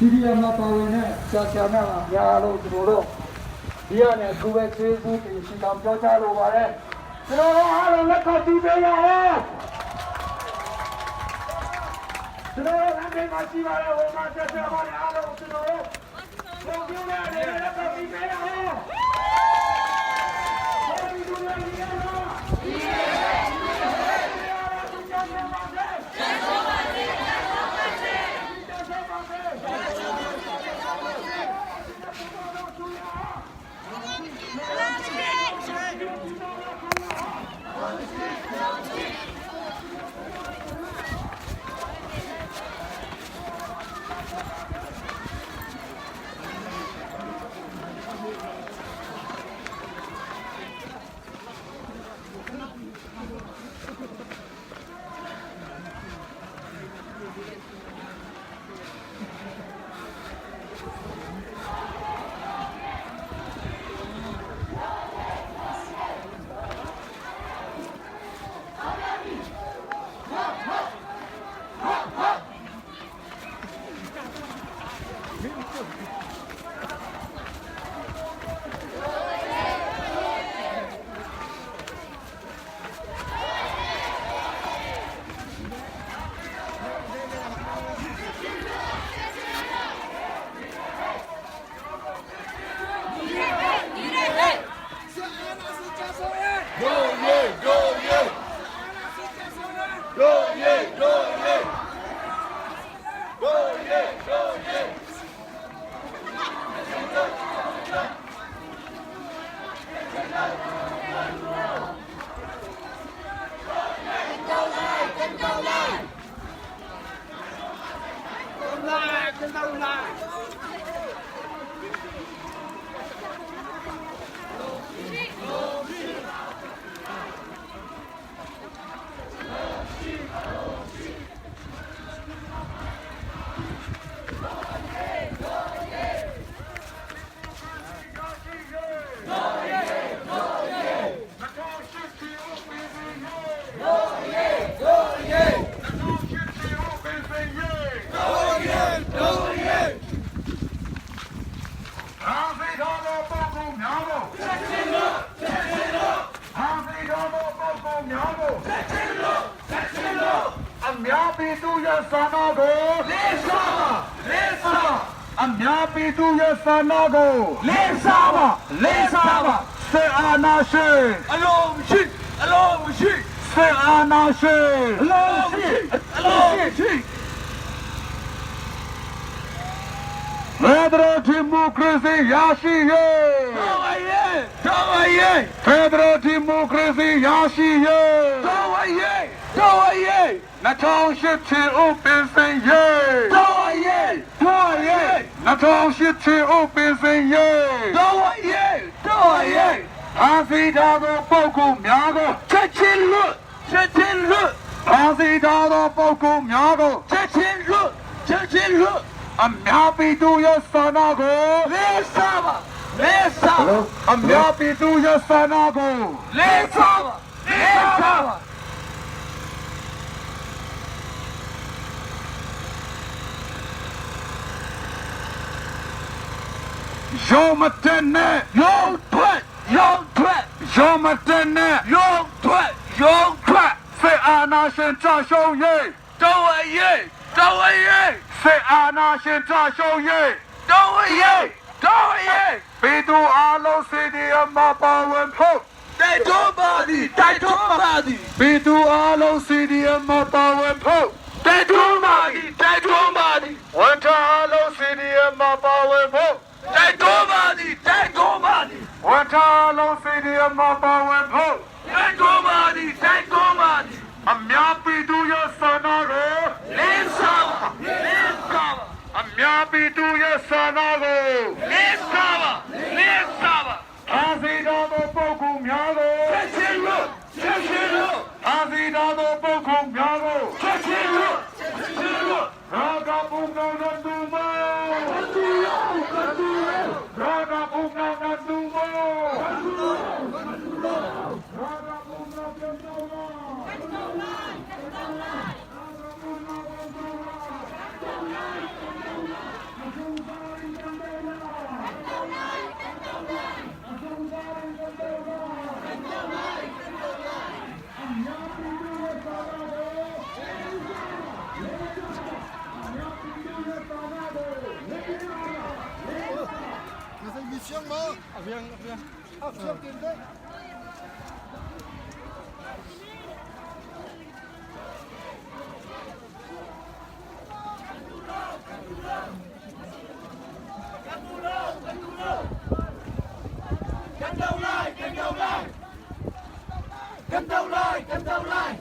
CDM မှာပါဝင်တဲ့ဆရာဆရာများအများလို့ကျွန်တော်တို့ဒီကနေ့အခုပဲကျေးဇူးတင်ရှိတောင်ပြောချလိုပါတယ်ကျွန်တော်တို့အားလုံးလက်ခတ်တီးပေးရအောင်ကျွန်တော်တို့လမ်းဘေးမှာရှိပါတယ်ဟိုမှာဆရာဆရာမတွေအားလုံးကျွန်တော်တို့ပုံပြနေတယ်လက်ခတ်တီးပေးရအောင်ဒီလူတွေဒီလိုဒီ အာဖေတော်သောပုဂ္ဂိုလ်များတို့ချက်ချင်းလို့ချက်ချင်းလို့အာဖေတော်သောပုဂ္ဂိုလ်များတို့ချက်ချင်းလို့ချက်ချင်းလို့အများပြည်သူရဲ့ဆန္ဒကိုလေးစားပါလေးစားအများပြည်သူရဲ့ဆန္ဒကိုလေးစားပါလေးစားပါစေအာနာရှင်အလုံးရှိအလုံးရှိစေအာနာရှင်အလုံးရှိအလုံးရှိ ဖက်ဒရယ်ဒီမိုကရေစီရရှိရေးတော်ပါရဲ့တော်ပါရဲ့ဖက်ဒရယ်ဒီမိုကရေစီရရှိရေးတော်ပါရဲ့တော်ပါရဲ့2008ချီဥပင်စင်ရေးတော်ပါ 2008ချေဥပင်စင်ရေး တော်ရေးတော်ရေး အာစီတော်သောပုဂ္ဂိုလ်များကို ချက်ချင်းလွတ်ချက်ချင်းလွတ် အာစီတော်သောပုဂ္ဂိုလ်များကို ချက်ချင်းလွတ်ချက်ချင်းလွတ် အများပြည်သူရဲ့ဆန္ဒကို လေးစားပါလေးစားပါ အများပြည်သူရဲ့ဆန္ဒကို လေးစားပါလေးစားပါ ရုံမတက်နဲ့ ရုံထွက်ရုံထွက် ရုံမတက်နဲ့ ရုံထွက်ရုံထွက် စေအာနာရှင်ကြရှုံးရေး တော်ရေးတော်ရေး စေအာနာရှင်ကြရှုံးရေး တော်ရေးတော်ရေး ပြည်သူအလုံးစီဒီအမပါဝင်ဖို့ တိုက်တွန်းပါသည်တိုက်တွန်းပါသည် ပြည်သူအလုံးစီဒီအမပါဝင်ဖို့ တိုက်တွန်းပါသည်တိုက်တွန်းပါသည် ဝန်ထမ်းအလုံးစီဒီအမပါဝင်ဖို့ တိုက်တွန်းပါသည်တိုက်တွန်းပါသည် ဝန်ထမ်းအလုံးစီဒီအမပါဝင်ဖို့ တိုက်တွန်းပါသည်တိုက်တွန်းပါသည် အများပြည်သူရဲ့ဆန္ဒကို လေးစားပါလေးစားပါ အများပြည်သူရဲ့ဆန္ဒကို လေးစားပါလေးစားပါ အာစီတော်သောပုဂ္ဂိုလ်များကို ချက်ချင်းလို့ချက်ချင်းလို့ အာစီတော်သောပုဂ္ဂိုလ်များကို ချက်ချင်းလို့ချက်ချင်းလို့ ရာဂပုဏ္ဏနတုမေ တူရောတူရော ရာဂပုဏ္ဏနတုမေရာဂပုဏ္ဏနတုမေ ကန်တော့လိုက်ကန်တော့လိုက်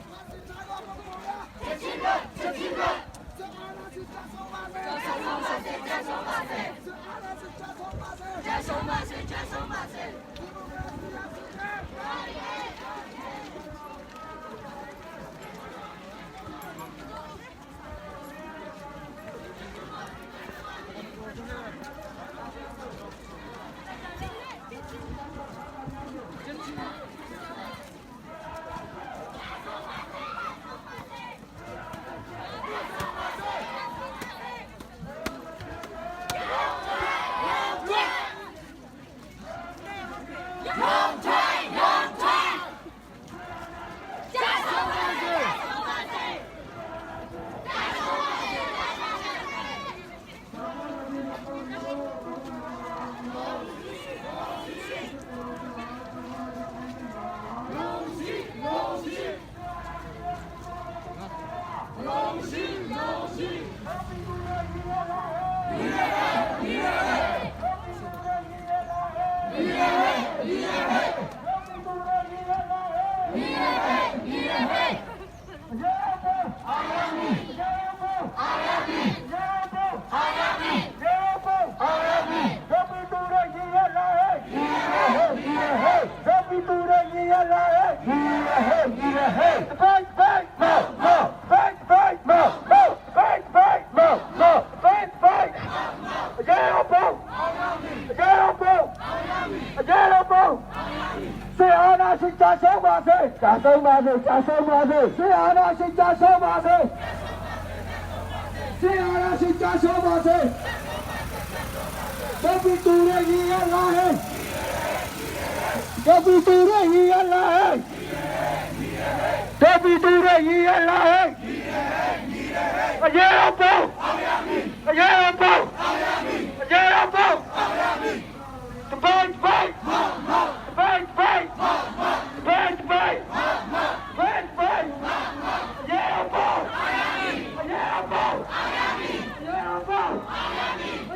စေအာနာရှင်ကြဆုံးပါစေကြဆုံးပါစေကြဆုံးပါစေစေအာနာရှင်ကြဆုံးပါစေစေအာနာရှင်ကြဆုံးပါစေကပီတူရကြီးရလာဟဲ့ကပီတူရကြီးရလာဟဲ့ကပီတူရကြီးရလာဟဲ့အရေးတော်ပုံအရေးတော်ပုံအရေးတော်ပုံတပိုင်ပိုင် Fight, fight! Fight, fight! Fight, fight! Yeah, ball! Yeah, ball! Yeah, ball!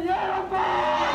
Yeah, ball!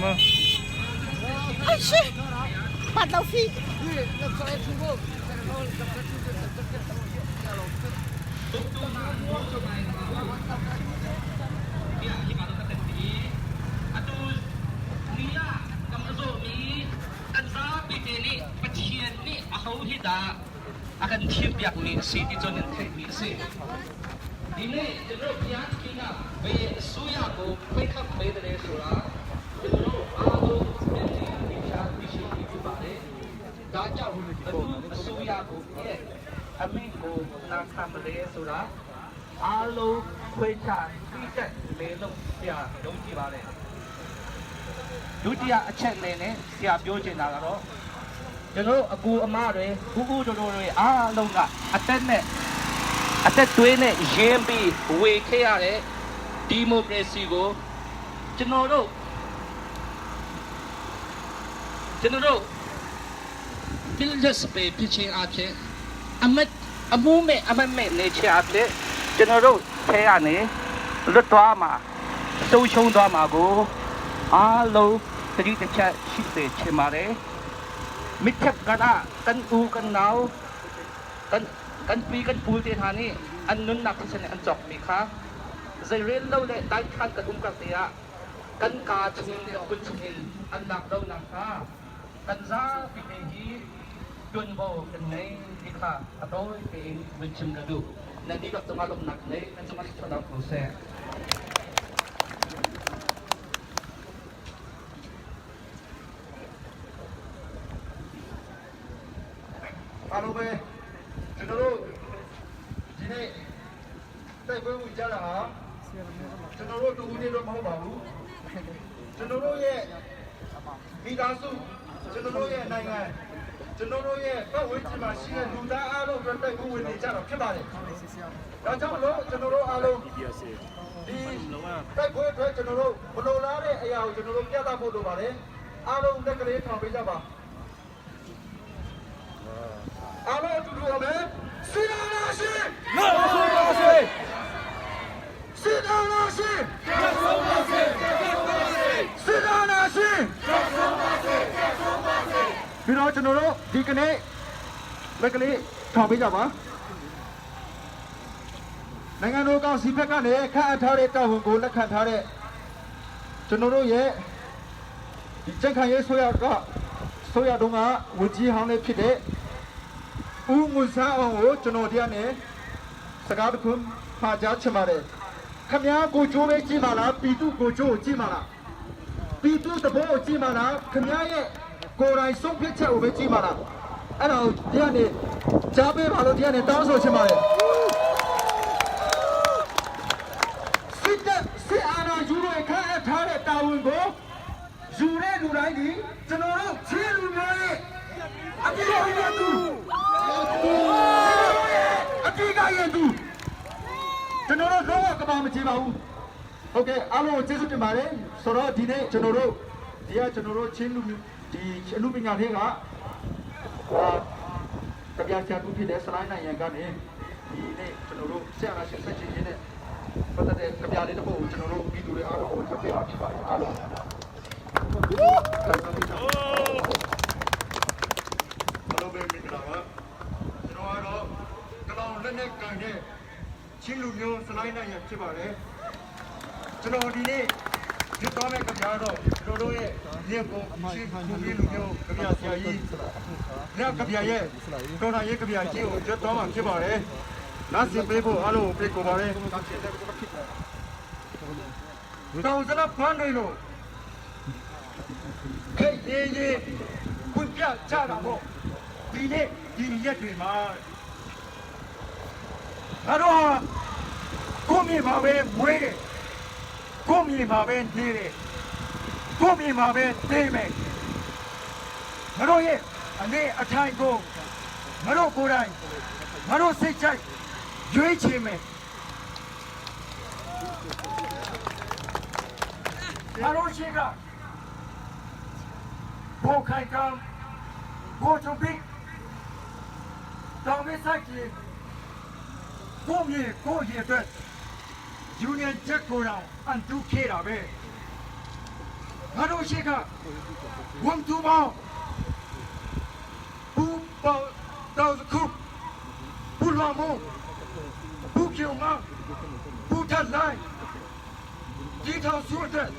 ma? Ai si. Pat lo fi. Kan zapi te nih Pathian nih aho hi dah a kan thimpiakmi a si ti cu nan theihmi a si. ဒီနေ့ကျွန်တော်ဘုရားသခင်ကဘယ်အစိုးရကိုခွဲခတ်ပေးတယ်ဆိုတာကျွန်တော်တို့အားလုံးမျက်စိသင်္ချာသိရှိပြီးဖြစ်ပါတယ်။ဒါကြောင့်အစိုးရကိုရဲ့အမိကိုနာခံမလဲဆိုတာအားလုံးခွဲခြားသိတတ်လေလို့ဆရာယုံကြည်ပါတယ်။ဒုတိယအချက်အနေနဲ့ဆရာပြောချင်တာကတော့ကျွန်တော်တို့အကူအမတွေဦးဦးတို့တို့တွေအားလုံးကအသက်နဲ့ အသက်သွေးနဲ့ရင်းပြီးဝေခဲ့ရတဲ့ဒီမိုကရေစီကိုကျွန်တော်တို့ကျွန်တော်တို့ပြလက်စပေဖြစ်ချင်းအဖြစ်အမတ်အမှုမဲ့အမတ်မဲ့နေချအဖြစ်ကျွန်တော်တို့ထဲရနေလွတ်သွားမှာဆုံးရှုံးသွားမှာကိုအားလုံးတတိတစ်ချက်ရှိစေချင်ပါတယ်မိထက်ကရကန်ဦးကန်နော kan kan pi kan pul te hna nih an nunnak thisen an cawk mi kha zeirel lo le daikhan kan um kar te ah kan ka chungin le kut chungin an lak lo nak kha kan zapi te hi tuanvo kan ngei ti kha a tawi tein vun chim ka duh. Nan dihlak cungah lawmhnak nei nan cungah thluachuahnak ko seh. အားလုံးပဲကျွန်တော်တို့ဒီနေ့တိုက်ပွဲဝင်ကြတာဟာကျွန်တော်တို့တူဦးနေတော့မဟုတ်ပါဘူးကျွန်တော်တို့ရဲ့မိသားစုကျွန်တော်တို့ရဲ့နိုင်ငံကျွန်တော်တို့ရဲ့ပတ်ဝန်းကျင်မှာရှိတဲ့လူသားအားလုံးအတွက်တိုက်ပွဲဝင်နေကြတာဖြစ်ပါတယ်ဒါကြောင့်လို့ကျွန်တော်တို့အားလုံးဒီတိုက်ပွဲအတွက်ကျွန်တော်တို့မလိုလားတဲ့အရာကိုကျွန်တော်တို့ပြသဖို့လိုပါတယ်အားလုံးလက်ကလေးထောင်ပေးကြပါ အားလုံးအတူတူပါမယ်စီနာနာရှင်လက်ဆုံးပါစေစီနာနာရှင်လက်ဆုံးပါစေလက်ဆုံးပါစေစီနာနာရှင်လက်ဆုံးပါစေလက်ဆုံးပါစေပြီးတော့ကျွန်တော်တို့ဒီကနေ့လက်ကလေးထောင်ပေးကြပါနိုင်ငံတော်ကောင်စီဘက်ကနေခန့်အပ်ထားတဲ့တာဝန်ကိုလက်ခံထားတဲ့ကျွန်တော်တို့ရဲ့ဒီကြက်ခံရေးဆိုရကဆိုရတုံးကဝကြီးဟောင်းလေးဖြစ်တဲ့ ဦးငွေဆန်းအောင်ကိုကျွန်တော်တရားနဲ့စကားတစ်ခုမှာကြားချင်ပါတယ်ခမည်းကိုကျိုးပဲကြည့်ပါလားပီတုကိုကျိုးကိုကြည့်ပါလားပီတုတဘောကိုကြည့်ပါလားခမည်းရဲ့ကိုယ်တိုင်ဆုံးဖြတ်ချက်ကိုပဲကြည့်ပါလားအဲ့ဒါကိုတရားနဲ့ကြားပေးပါလို့တရားနဲ့တောင်းဆိုချင်ပါတယ်စစ်တပ်စစ်အာဏာယူတွေခန့်အပ်ထားတဲ့တာဝန်ကိုယူတဲ့လူတိုင်းဒီကျွန်တော်တို့ချင်းလူမျိုးရဲ့အပြည့်အဝတူ အတိကရဲ့သူကျွန်တော်တို့တော့ကဘာမကြည့်ပါဘူးဟုတ်ကဲ့အားလုံးကိုကျေးဇူးတင်ပါတယ်ဆိုတော့ဒီနေ့ကျွန်တော်တို့ဒီကကျွန်တော်တို့ချင်းလူဒီအလူပညာတွေကဟာတပြားချာတူဖြစ်တဲ့စလိုင်းနိုင်ငံကနေဒီနေ့ကျွန်တော်တို့ဆရာရှင်ဆက်ချင်းချင်းနဲ့ပတ်သက်တဲ့ကြပြလေးတစ်ပုဒ်ကိုကျွန်တော်တို့ပြည်သူတွေအားလုံးကိုထုတ်ပြပါဖြစ်ပါတယ်အားလုံး အားလုံးပဲမင်္ဂလာပါကျွန်တော်ကတော့ကလောင်လက်နဲ့ကန်တဲ့ချင်းလူမျိုးစလိုင်းနိုင်ရဖြစ်ပါတယ်ကျွန်တော်ဒီနေ့ဒီသွားမဲ့ကြပြတော့ကျွန်တော်တို့ရဲ့မြေပုံချင်းလူမျိုးလူမျိုးကြပြဆရာကြီးညကြပြရဲ့တော်တော်ရေးကြပြကြီးကိုကျွတ်သွားမှာဖြစ်ပါတယ်နားစင်ပေးဖို့အားလုံးကိုဖိတ်ခေါ်ပါတယ်တောင်စလဖန်းတွေလို့ခေတ်ရေးရေးခွင့်ပြကြတာပေါ့ ဒီနေ့ဒီရက်တွေမှာငါတို့ဟာကိုယ့်မြေမှာပဲမွေးတယ်ကိုယ့်မြေမှာပဲနေတယ်ကိုယ့်မြေမှာပဲနေမယ်ငါတို့ရဲ့အနေအထိုင်ကိုငါတို့ကိုယ်တိုင်ငါတို့စိတ်ကြိုက်ရွေးချယ်မယ်ငါတို့ရှိကဘိုခိုင်ကံဘိုချုံပိ တောင်မဆိုင်ကြီးကိုမြေကိုရေအတွက်ယူနီယံချက်ကိုတော့အန်တူခေတာပဲ ငါတို့ရှိကဝန်သူပေါင်းဘူပေါတောက်ခုဘူလွန်မဘူကျုံမဘူထလိုက်ဒီထောင်စုအတွက်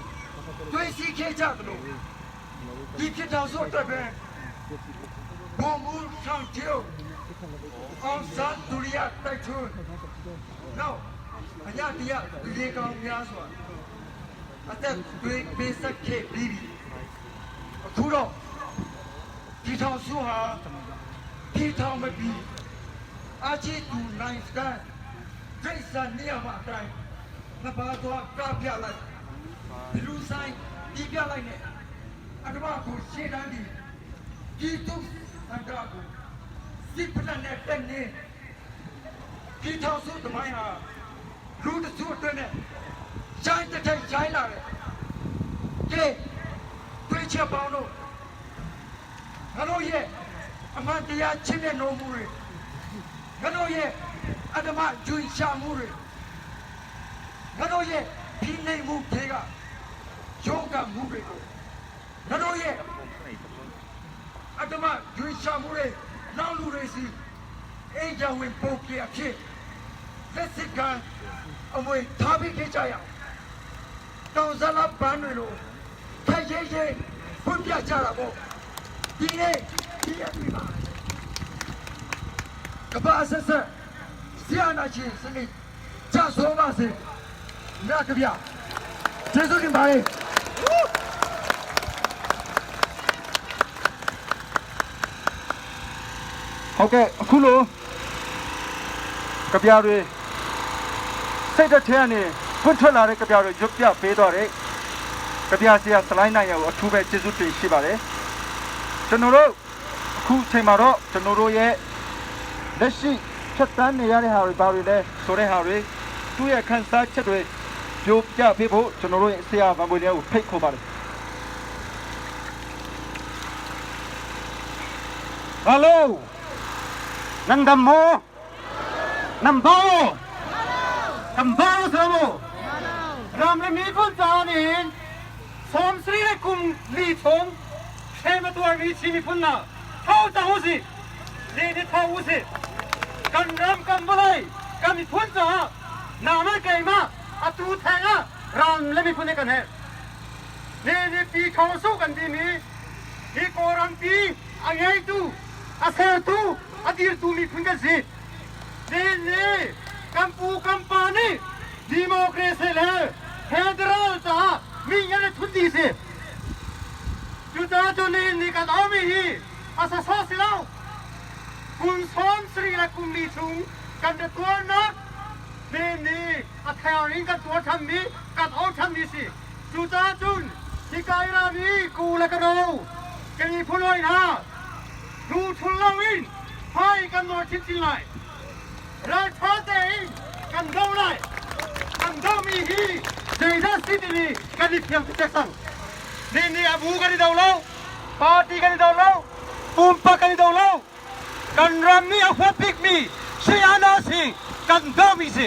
တွေးစီခဲ့ကြသလိုဒီဖြစ်ထောင်စုအတွက်ပဲဘုံမူဆောင်ကျိုးအောင်စံဒူရီယာတိုက်ထွန်းနောက်အညတရားလူရေကောင်များစွာအသက်တွေးပေးဆက်ခဲ့ပြီးပြီအခုတော့ဒီထောင်စုဟာဒီထောင်မပြီးအချီတူနိုင်စကန်ဒိတ်ဆန်နေရာမှာအတိုင်းငဘာတော့ကပြလိုက်ဘလူးဆိုင်တီးပြလိုက်နဲ့အတမကိုရှေ့တန်းဒီဒီတုစန္ဒာကိုစစ်ဖက်နဲ့တက်နေဒီထောင်စုသမိုင်းဟာလူတစုအတွက်နဲ့ရိုင်းတစ်ထက်ရိုင်းလာတယ်ကဲတွေးချက်ပေါင်းတို့ငါတို့ရဲ့အမှန်တရားချင်းတဲ့နှုံမှုတွေငါတို့ရဲ့အတ္တမကျွေရှာမှုတွေငါတို့ရဲ့ဖိနှိပ်မှုတွေကယောဂမှုတွေကိုငါတို့ရဲ့အတ္တမကျွေရှာမှုတွေနောက်လူတွေစီအေဂျင့်ဝင်ပုတ်ပြအဖြစ်လက်စစ်ကအမွေထားပြီးခဲ့ကြရအောင်တောင်စလာပန်းတွေလိုထိုက်ရဲရဲဖွင့်ပြကြတာပေါ့ဒီနေ့ဒီအပြီပါကဘာဆက်ဆက်ဆီယနာချင်းစနစ်ချဆိုးပါစေမြတ်ကြဗျကျေးဇူးတင်ပါတယ် ဟုတ်ကဲ့အခုလိုကြပြတွေစိတ်တစ်ထဲကနေဖွင့်ထွက်လာတဲ့ကြပြတွေရွတ်ပြပေးတော့တဲ့ကြပြဆရာစလိုင်းနိုင်ရကိုအထူးပဲကျေးဇူးတင်ရှိပါတယ်ကျွန်တော်တို့အခုအချိန်မှာတော့ကျွန်တော်တို့ရဲ့လက်ရှိဖြတ်တန်းနေရတဲ့ဟာတွေဘာတွေလဲဆိုတဲ့ဟာတွေသူ့ရဲ့ခန်းစားချက်တွေပြိုပြပေးဖို့ကျွန်တော်တို့ရဲ့ဆရာဗန်ပွေလေးကိုဖိတ်ခေါ်ပါတယ် ဟယ်လိုနန္ဒမောနမ်ဘောနမ်ဘောဆမောရမ်လမီကွန်ဇာနင် สมศรีและกุมลีชงเชมตัวมีชีมีพุนนาเท่าจังหูสินี่นี่เท่าหูสิกันรำกันบ่เลยกันมีพุนจ้านามันไกมาอตูแทงอะรำและมีพุนในกันแฮนี่นี่ปีทองสู้กันดีมีฮีโกรัมปีอังไงตูอาเซตูอดีตตูมีพุนกันสินี่นี่กัมพูกัมปานี่ดิโมคราซีเลยเฮดรัลจ้ามีเงินทุนดีสิจุดาจุนี่นี่กันเอามีฮีอาซาซาสิเล่ากุมซ้อมสรีและกุมลีชุงกันจะตัวนักนี่นี่อาแถวนี้กันตัวทำนี้กันเอาทำนี้สิจุดาจุนที่กายรามีกูและกระโดกันมีผู้ลอยนะดูทุนเล่าอินให้กันหน่อยชิ้นชิ้นไหลราชาเตอินกันเดาไหลกันเดามีฮีเจด้าซิตินีกันนี่เพียงแจ็คสันนี่นี่อาบูกันนี่เดาเล่าปาร์ตี้กันนี่เดาเล่าปุ่มปะกันนี่เดาเล่ากันรำนี่เอาหัวปิกมีชีอานาสิกันเดามีสิ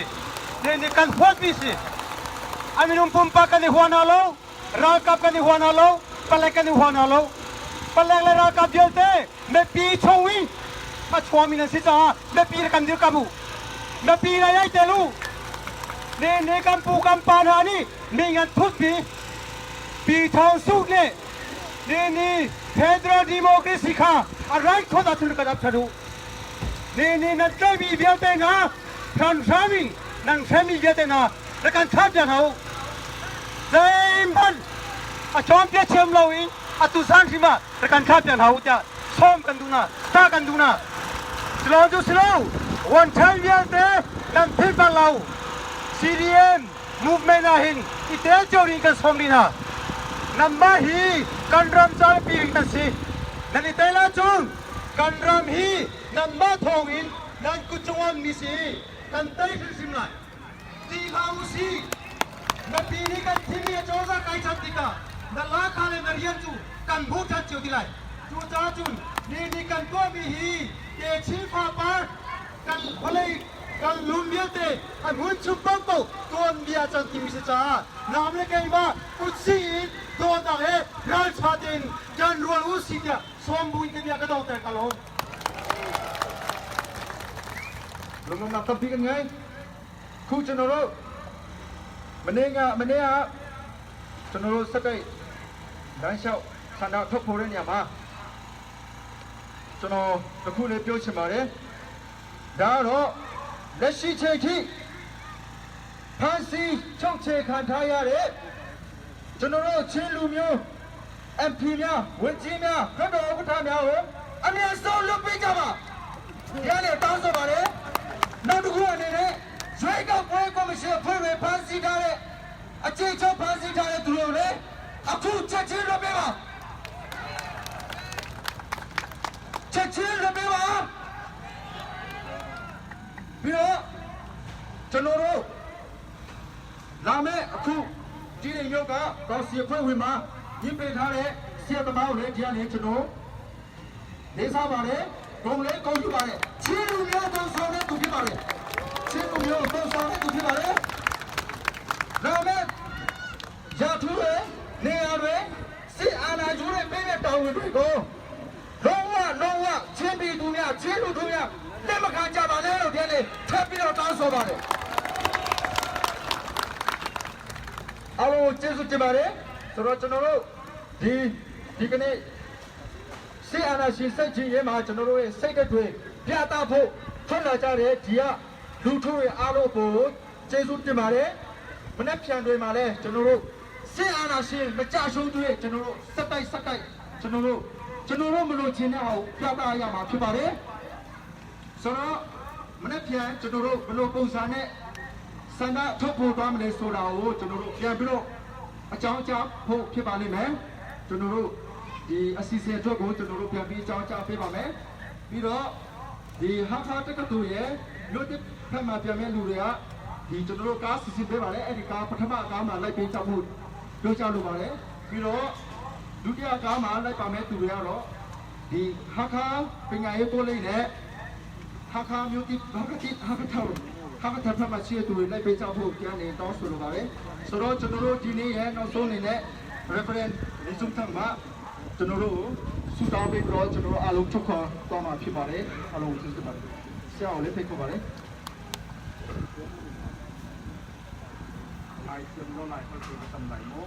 นี่นี่กันหัวมีสิอามินุมปุ่มปะกันนี่หัวนาโลรากับกันนี่หัวนาโลปะเลกันนี่หัวนาโลปะเลเลยรากับเดียวเตเมปีชงวิมาชวมินันสิจ้าเมปีกันเดียวกับมูเมปีอะไรเตลูนี่นี่กันปูกันปานหานี่มีงานทุกปีปีทองสุกเนี่ยนี่นี่เฟดรัลดิโมคราซีค่ะอะไรคนอาทุนกันอับชะดูนี่นี่นั่นใจมีเดียวเตนะทำชามินั่นแค่มีเดียวเตนะแล้วการชาติจะเอาเซมบันอาชอมเปียเชื่อมเราเองอาตุสันสิมาแล้วการชาติจะเอาจะซ้อมกันดูนะตากันดูนะสโลว์ดูสโลว์วันเทนเดียวเตนั่นพิบันเรา CDM movement นะหินอีเตลจอริงกันซ้อมดีนะนัมมาฮีกันรำจาปีริงตันสินั่นอีเตลาจุงกันรำฮีนัมมาทองอินนั่นกุจงวันมีสีกันเตยขึ้นสิมไลตีขาวสีนับปีนี้กันที่มีโจซาไกชันติกานั่นลาคาเลนเรียนจูกันบุกชันจิวติไลจูจ้าจุนนี่นี่กันตัวมีฮีเตชีฟ้าปากันคนเลย Kan lung vialte a hmun chung paohpaoh tuanbia cang timi si caah nang le keimah kutsih in dawtnak he ralṭha tein ṭan rual u sih tiah sawm buin ka bia ka donghter ka lawm. Lunglawmhnak tampi kan ngei. Khu General Mane nga Mane ah General Sakai 南校参加突破的年嘛，ကျွန်တော်တခုလေးပြောချင်ပါတယ်။ဒါတော့လက်ရှိချိန်ထိဖန်စီချုပ်ချယ်ခံထားရတဲ့ကျွန်တော်တို့ချင်းလူမျိုး MP များဝန်ကြီးများလွှတ်တော်ဥက္ကဋ္ဌများကိုအမြန်ဆုံးလွတ်ပေးကြပါ။ဒီကနေတောင်းဆိုပါတယ်။နောက်တစ်ခုအနေနဲ့ရွေးကောက်ပွဲကော်မရှင်ဖွဲ့တွေဖန်ဆီးထားတဲ့အခြေချုပ်ဖန်ဆီးထားတဲ့သူတွေကိုလည်းအခုချက်ချင်းလွတ်ပေးပါ။ချက်ချင်းလွတ်ပေးပါ။ပြီးတော့ကျွန်တော်တို့လာမယ့်အခုဒီနေရုပ်ကကောင်စီအဖွဲ့ဝင်မှာညှိပေးထားတဲ့ဆရာသမားကိုလည်းဒီကနေကျွန်တော် လေးစားပါတယ်ဂုံလေးဂုံယူပါတယ်ချင်းလူမျိုးသုံးဆောင်တဲ့သူဖြစ်ပါတယ်ချင်းလူမျိုးသုံးဆောင်တဲ့သူဖြစ်ပါတယ်လာမယ့်ရာထူးတွေနေရာတွေစစ်အာဏာကျိုးတွေပေးတဲ့တာဝန်တွေကိုလုံးဝလုံးဝချင်းပြည်သူများချင်းလူတို့များလက်မခံကြပါနဲ့လို့ဒီနေ့ထပ်ပြီးတော့တောင်းဆိုပါတယ်အားလုံးကျေးဇူးတင်ပါတယ်ဆိုတော့ကျွန်တော်တို့ဒီဒီကနေ့ စေအာနာရှင်စိတ်ချင်းရဲမှာကျွန်တော်တို့ရဲ့စိတ်ဓာတ်တွေပြသဖို့ထွက်လာကြတဲ့ဒီကလူထုတွေအားလုံးကိုကျေးဇူးတင်ပါတယ်မနေ့ပြန်တွေမှာလဲကျွန်တော်တို့စေအာနာရှင်မကြရှုံးတွေကျွန်တော်တို့စက်တိုက်စက်တိုက်ကျွန်တော်တို့ကျွန်တော်တို့မလို့ခြင်းတဲ့အောင်ပြသရမှာဖြစ်ပါတယ်ဆိုတော့မနေ့ပြန်ကျွန်တော်တို့ဘလို့ပုံစံနဲ့စန္ဒထုတ်ဖို့သွားမလဲဆိုတာကိုကျွန်တော်တို့ပြန်ပြီးတော့အကြောင်းကြားဖို့ဖြစ်ပါလိမ့်မယ်ကျွန်တော်တို့ ဒီအစီအစဉ်အတွက်ကိုကျွန်တော်တို့ပြန်ပြီးအကြောင်းကြားပေးပါမယ်ပြီးတော့ဒီဟာခါတက္ကသိုလ်ရဲ့မြို့တစ်ဖက်မှာပြန်မဲ့လူတွေကဒီကျွန်တော်တို့ကားစီစဉ်ပေးပါလေအဲ့ဒီကားပထမကားမှာလိုက်ပေးကြဖို့ပြောကြလိုပါတယ်ပြီးတော့ဒုတိယကားမှာလိုက်ပါမဲ့သူတွေကတော့ဒီဟာခါပညာရေးကိုလေးနဲ့ဟာခါမြို့တစ်ဟာခါတိဟာခါထောက်ဟာခါထပ်မှာရှိတဲ့သူတွေလိုက်ပေးကြဖို့ပြန်နေတောင်းဆိုလိုပါတယ်ဆိုတော့ကျွန်တော်တို့ဒီနေ့ရဲ့နောက်ဆုံးအနေနဲ့ reference နေစုံထမှာ ကျွန်တော်တို့ဆူတောင်းပေးပြီးတော့ကျွန်တော်တို့အားလုံးချုပ်ခွာသွားမှာဖြစ်ပါတယ်အားလုံးကျေးဇူးတင်ပါတယ်ဆရာကိုလည်းဖိတ်ခေါ်ပါတယ် Lai thiam lo lai holh ka tam lai maw?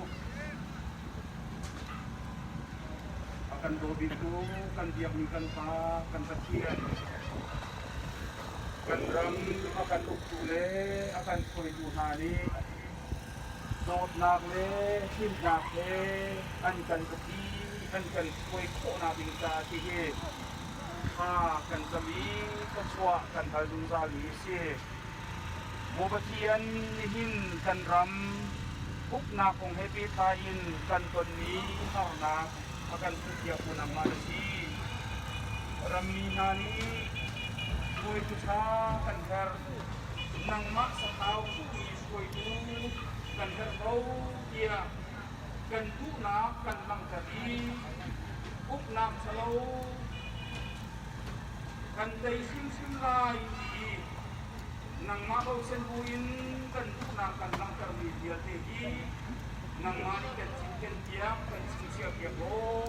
A kan daw biktu kan biakmi kan Pa kan Pathian kan ram a kan uktu le a kan hruaitu hna nih dawtnak le himnak he an kan upi an kan hruai khawhnak ding caah ti hi thla kan cam i thluachuah kan hal zungzal mi a si. Maw Pathian, nihin kan ram uknak kong he pehtlai in kan tonmi harnak a kan hmuhpiaktu nangmah na si. Rammi hna nih hruaitu ṭha kan herh. Nangmah sathau khuhmi hruaitu kan herh ko tiah kan duhnak kan langhter i uknak ṭhalo kan tei hrimhrim lai ti nangmah bochan buin kan duhnak kan langhtermi vialte hi nangmah nih kan cinken piak kan chingchiah piak law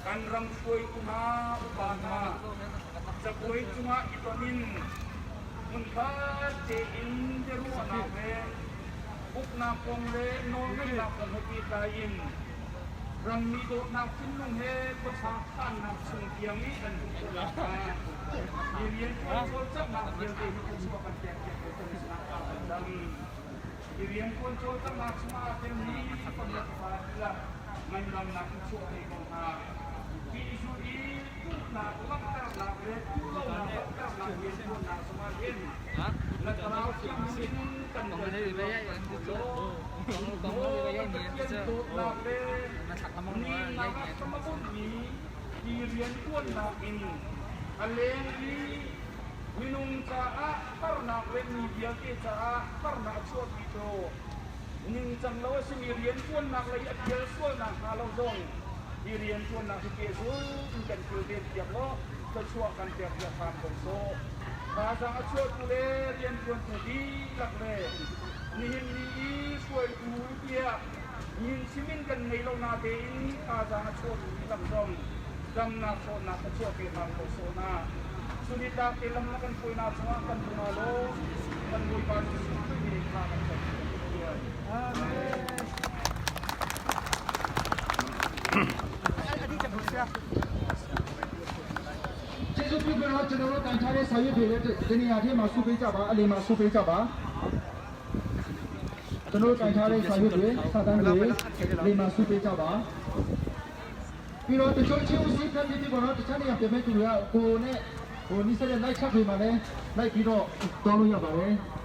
kan ram hruaitu hna upa hna cabuai cungah i ton in hmunkhat tein biaruahnak le uknak kong le nawlngeihnak kong he pehtlai in rammi dawtnak thinlung he khuachak khannak chung tiang i an duh khawhnak hnga hi rianṭuan cawlcanghnak vialte hi thluachuah kan pek piak ko kan sinah kaa kan dam. Hi rianṭuan cawlcanghnak chungah aa telmi pariat fa dihlak ngandamnak in chuah ve ko hna. Hi zu i duhnak langhternak le duhlonak langhternak rianṭuannak zongah hin na thlarau thianghlim in kan tel law Maw Pathian dawtnak le nemnak ah hram a bunhmi hi rianṭuannak in a leng i minung caah harnak le mi vialte caah harnak a chuahpi tu ningcang lo a simi rianṭuannak lei a pial sualnak hnga lo zong hi rianṭuannak hi pehzul in kan kilven piak law thluachuah kan pek piak hram ko sawh. Thazaang a chuahtu le rianṭuantu dihlak le nihin ni i hruaitu tiah min chim in kan ngei lo natein thazaang a chuahtu dihlak zong damnak ṭhawnnak ka chuah pe hram ko sawh hna. Chunitlak te lam na kan hruainak cungah kan lung aa lawm. Kan Bawipa Jesuh Khrih min in thla kan cam kan Pathian. Amen. ကျေးဇူးပြုပြီးတော့ကျွန်တော်တို့ကန်ထားတဲ့စာရွက်တွေလည်းဒီနေရာထဲမှာစုပေးကြပါအလေးမှာစုပေးကြပါကျွန်တော်တို့ကန်ထားတဲ့စာရွက်တွေစာတမ်းတွေလေးမှာစုပေးကြပါပြီးတော့တချို့ချင်းဦးစီးဖက်ဖြစ်ဖြစ်ပေါ့နော်တခြားနေရာပြင်မဲ့သူတွေကကိုနဲ့ဟိုနိစတဲ့လိုက်ချက်တွေမှာလည်းလိုက်ပြီးတော့တောင်းလို့ရပါတယ်။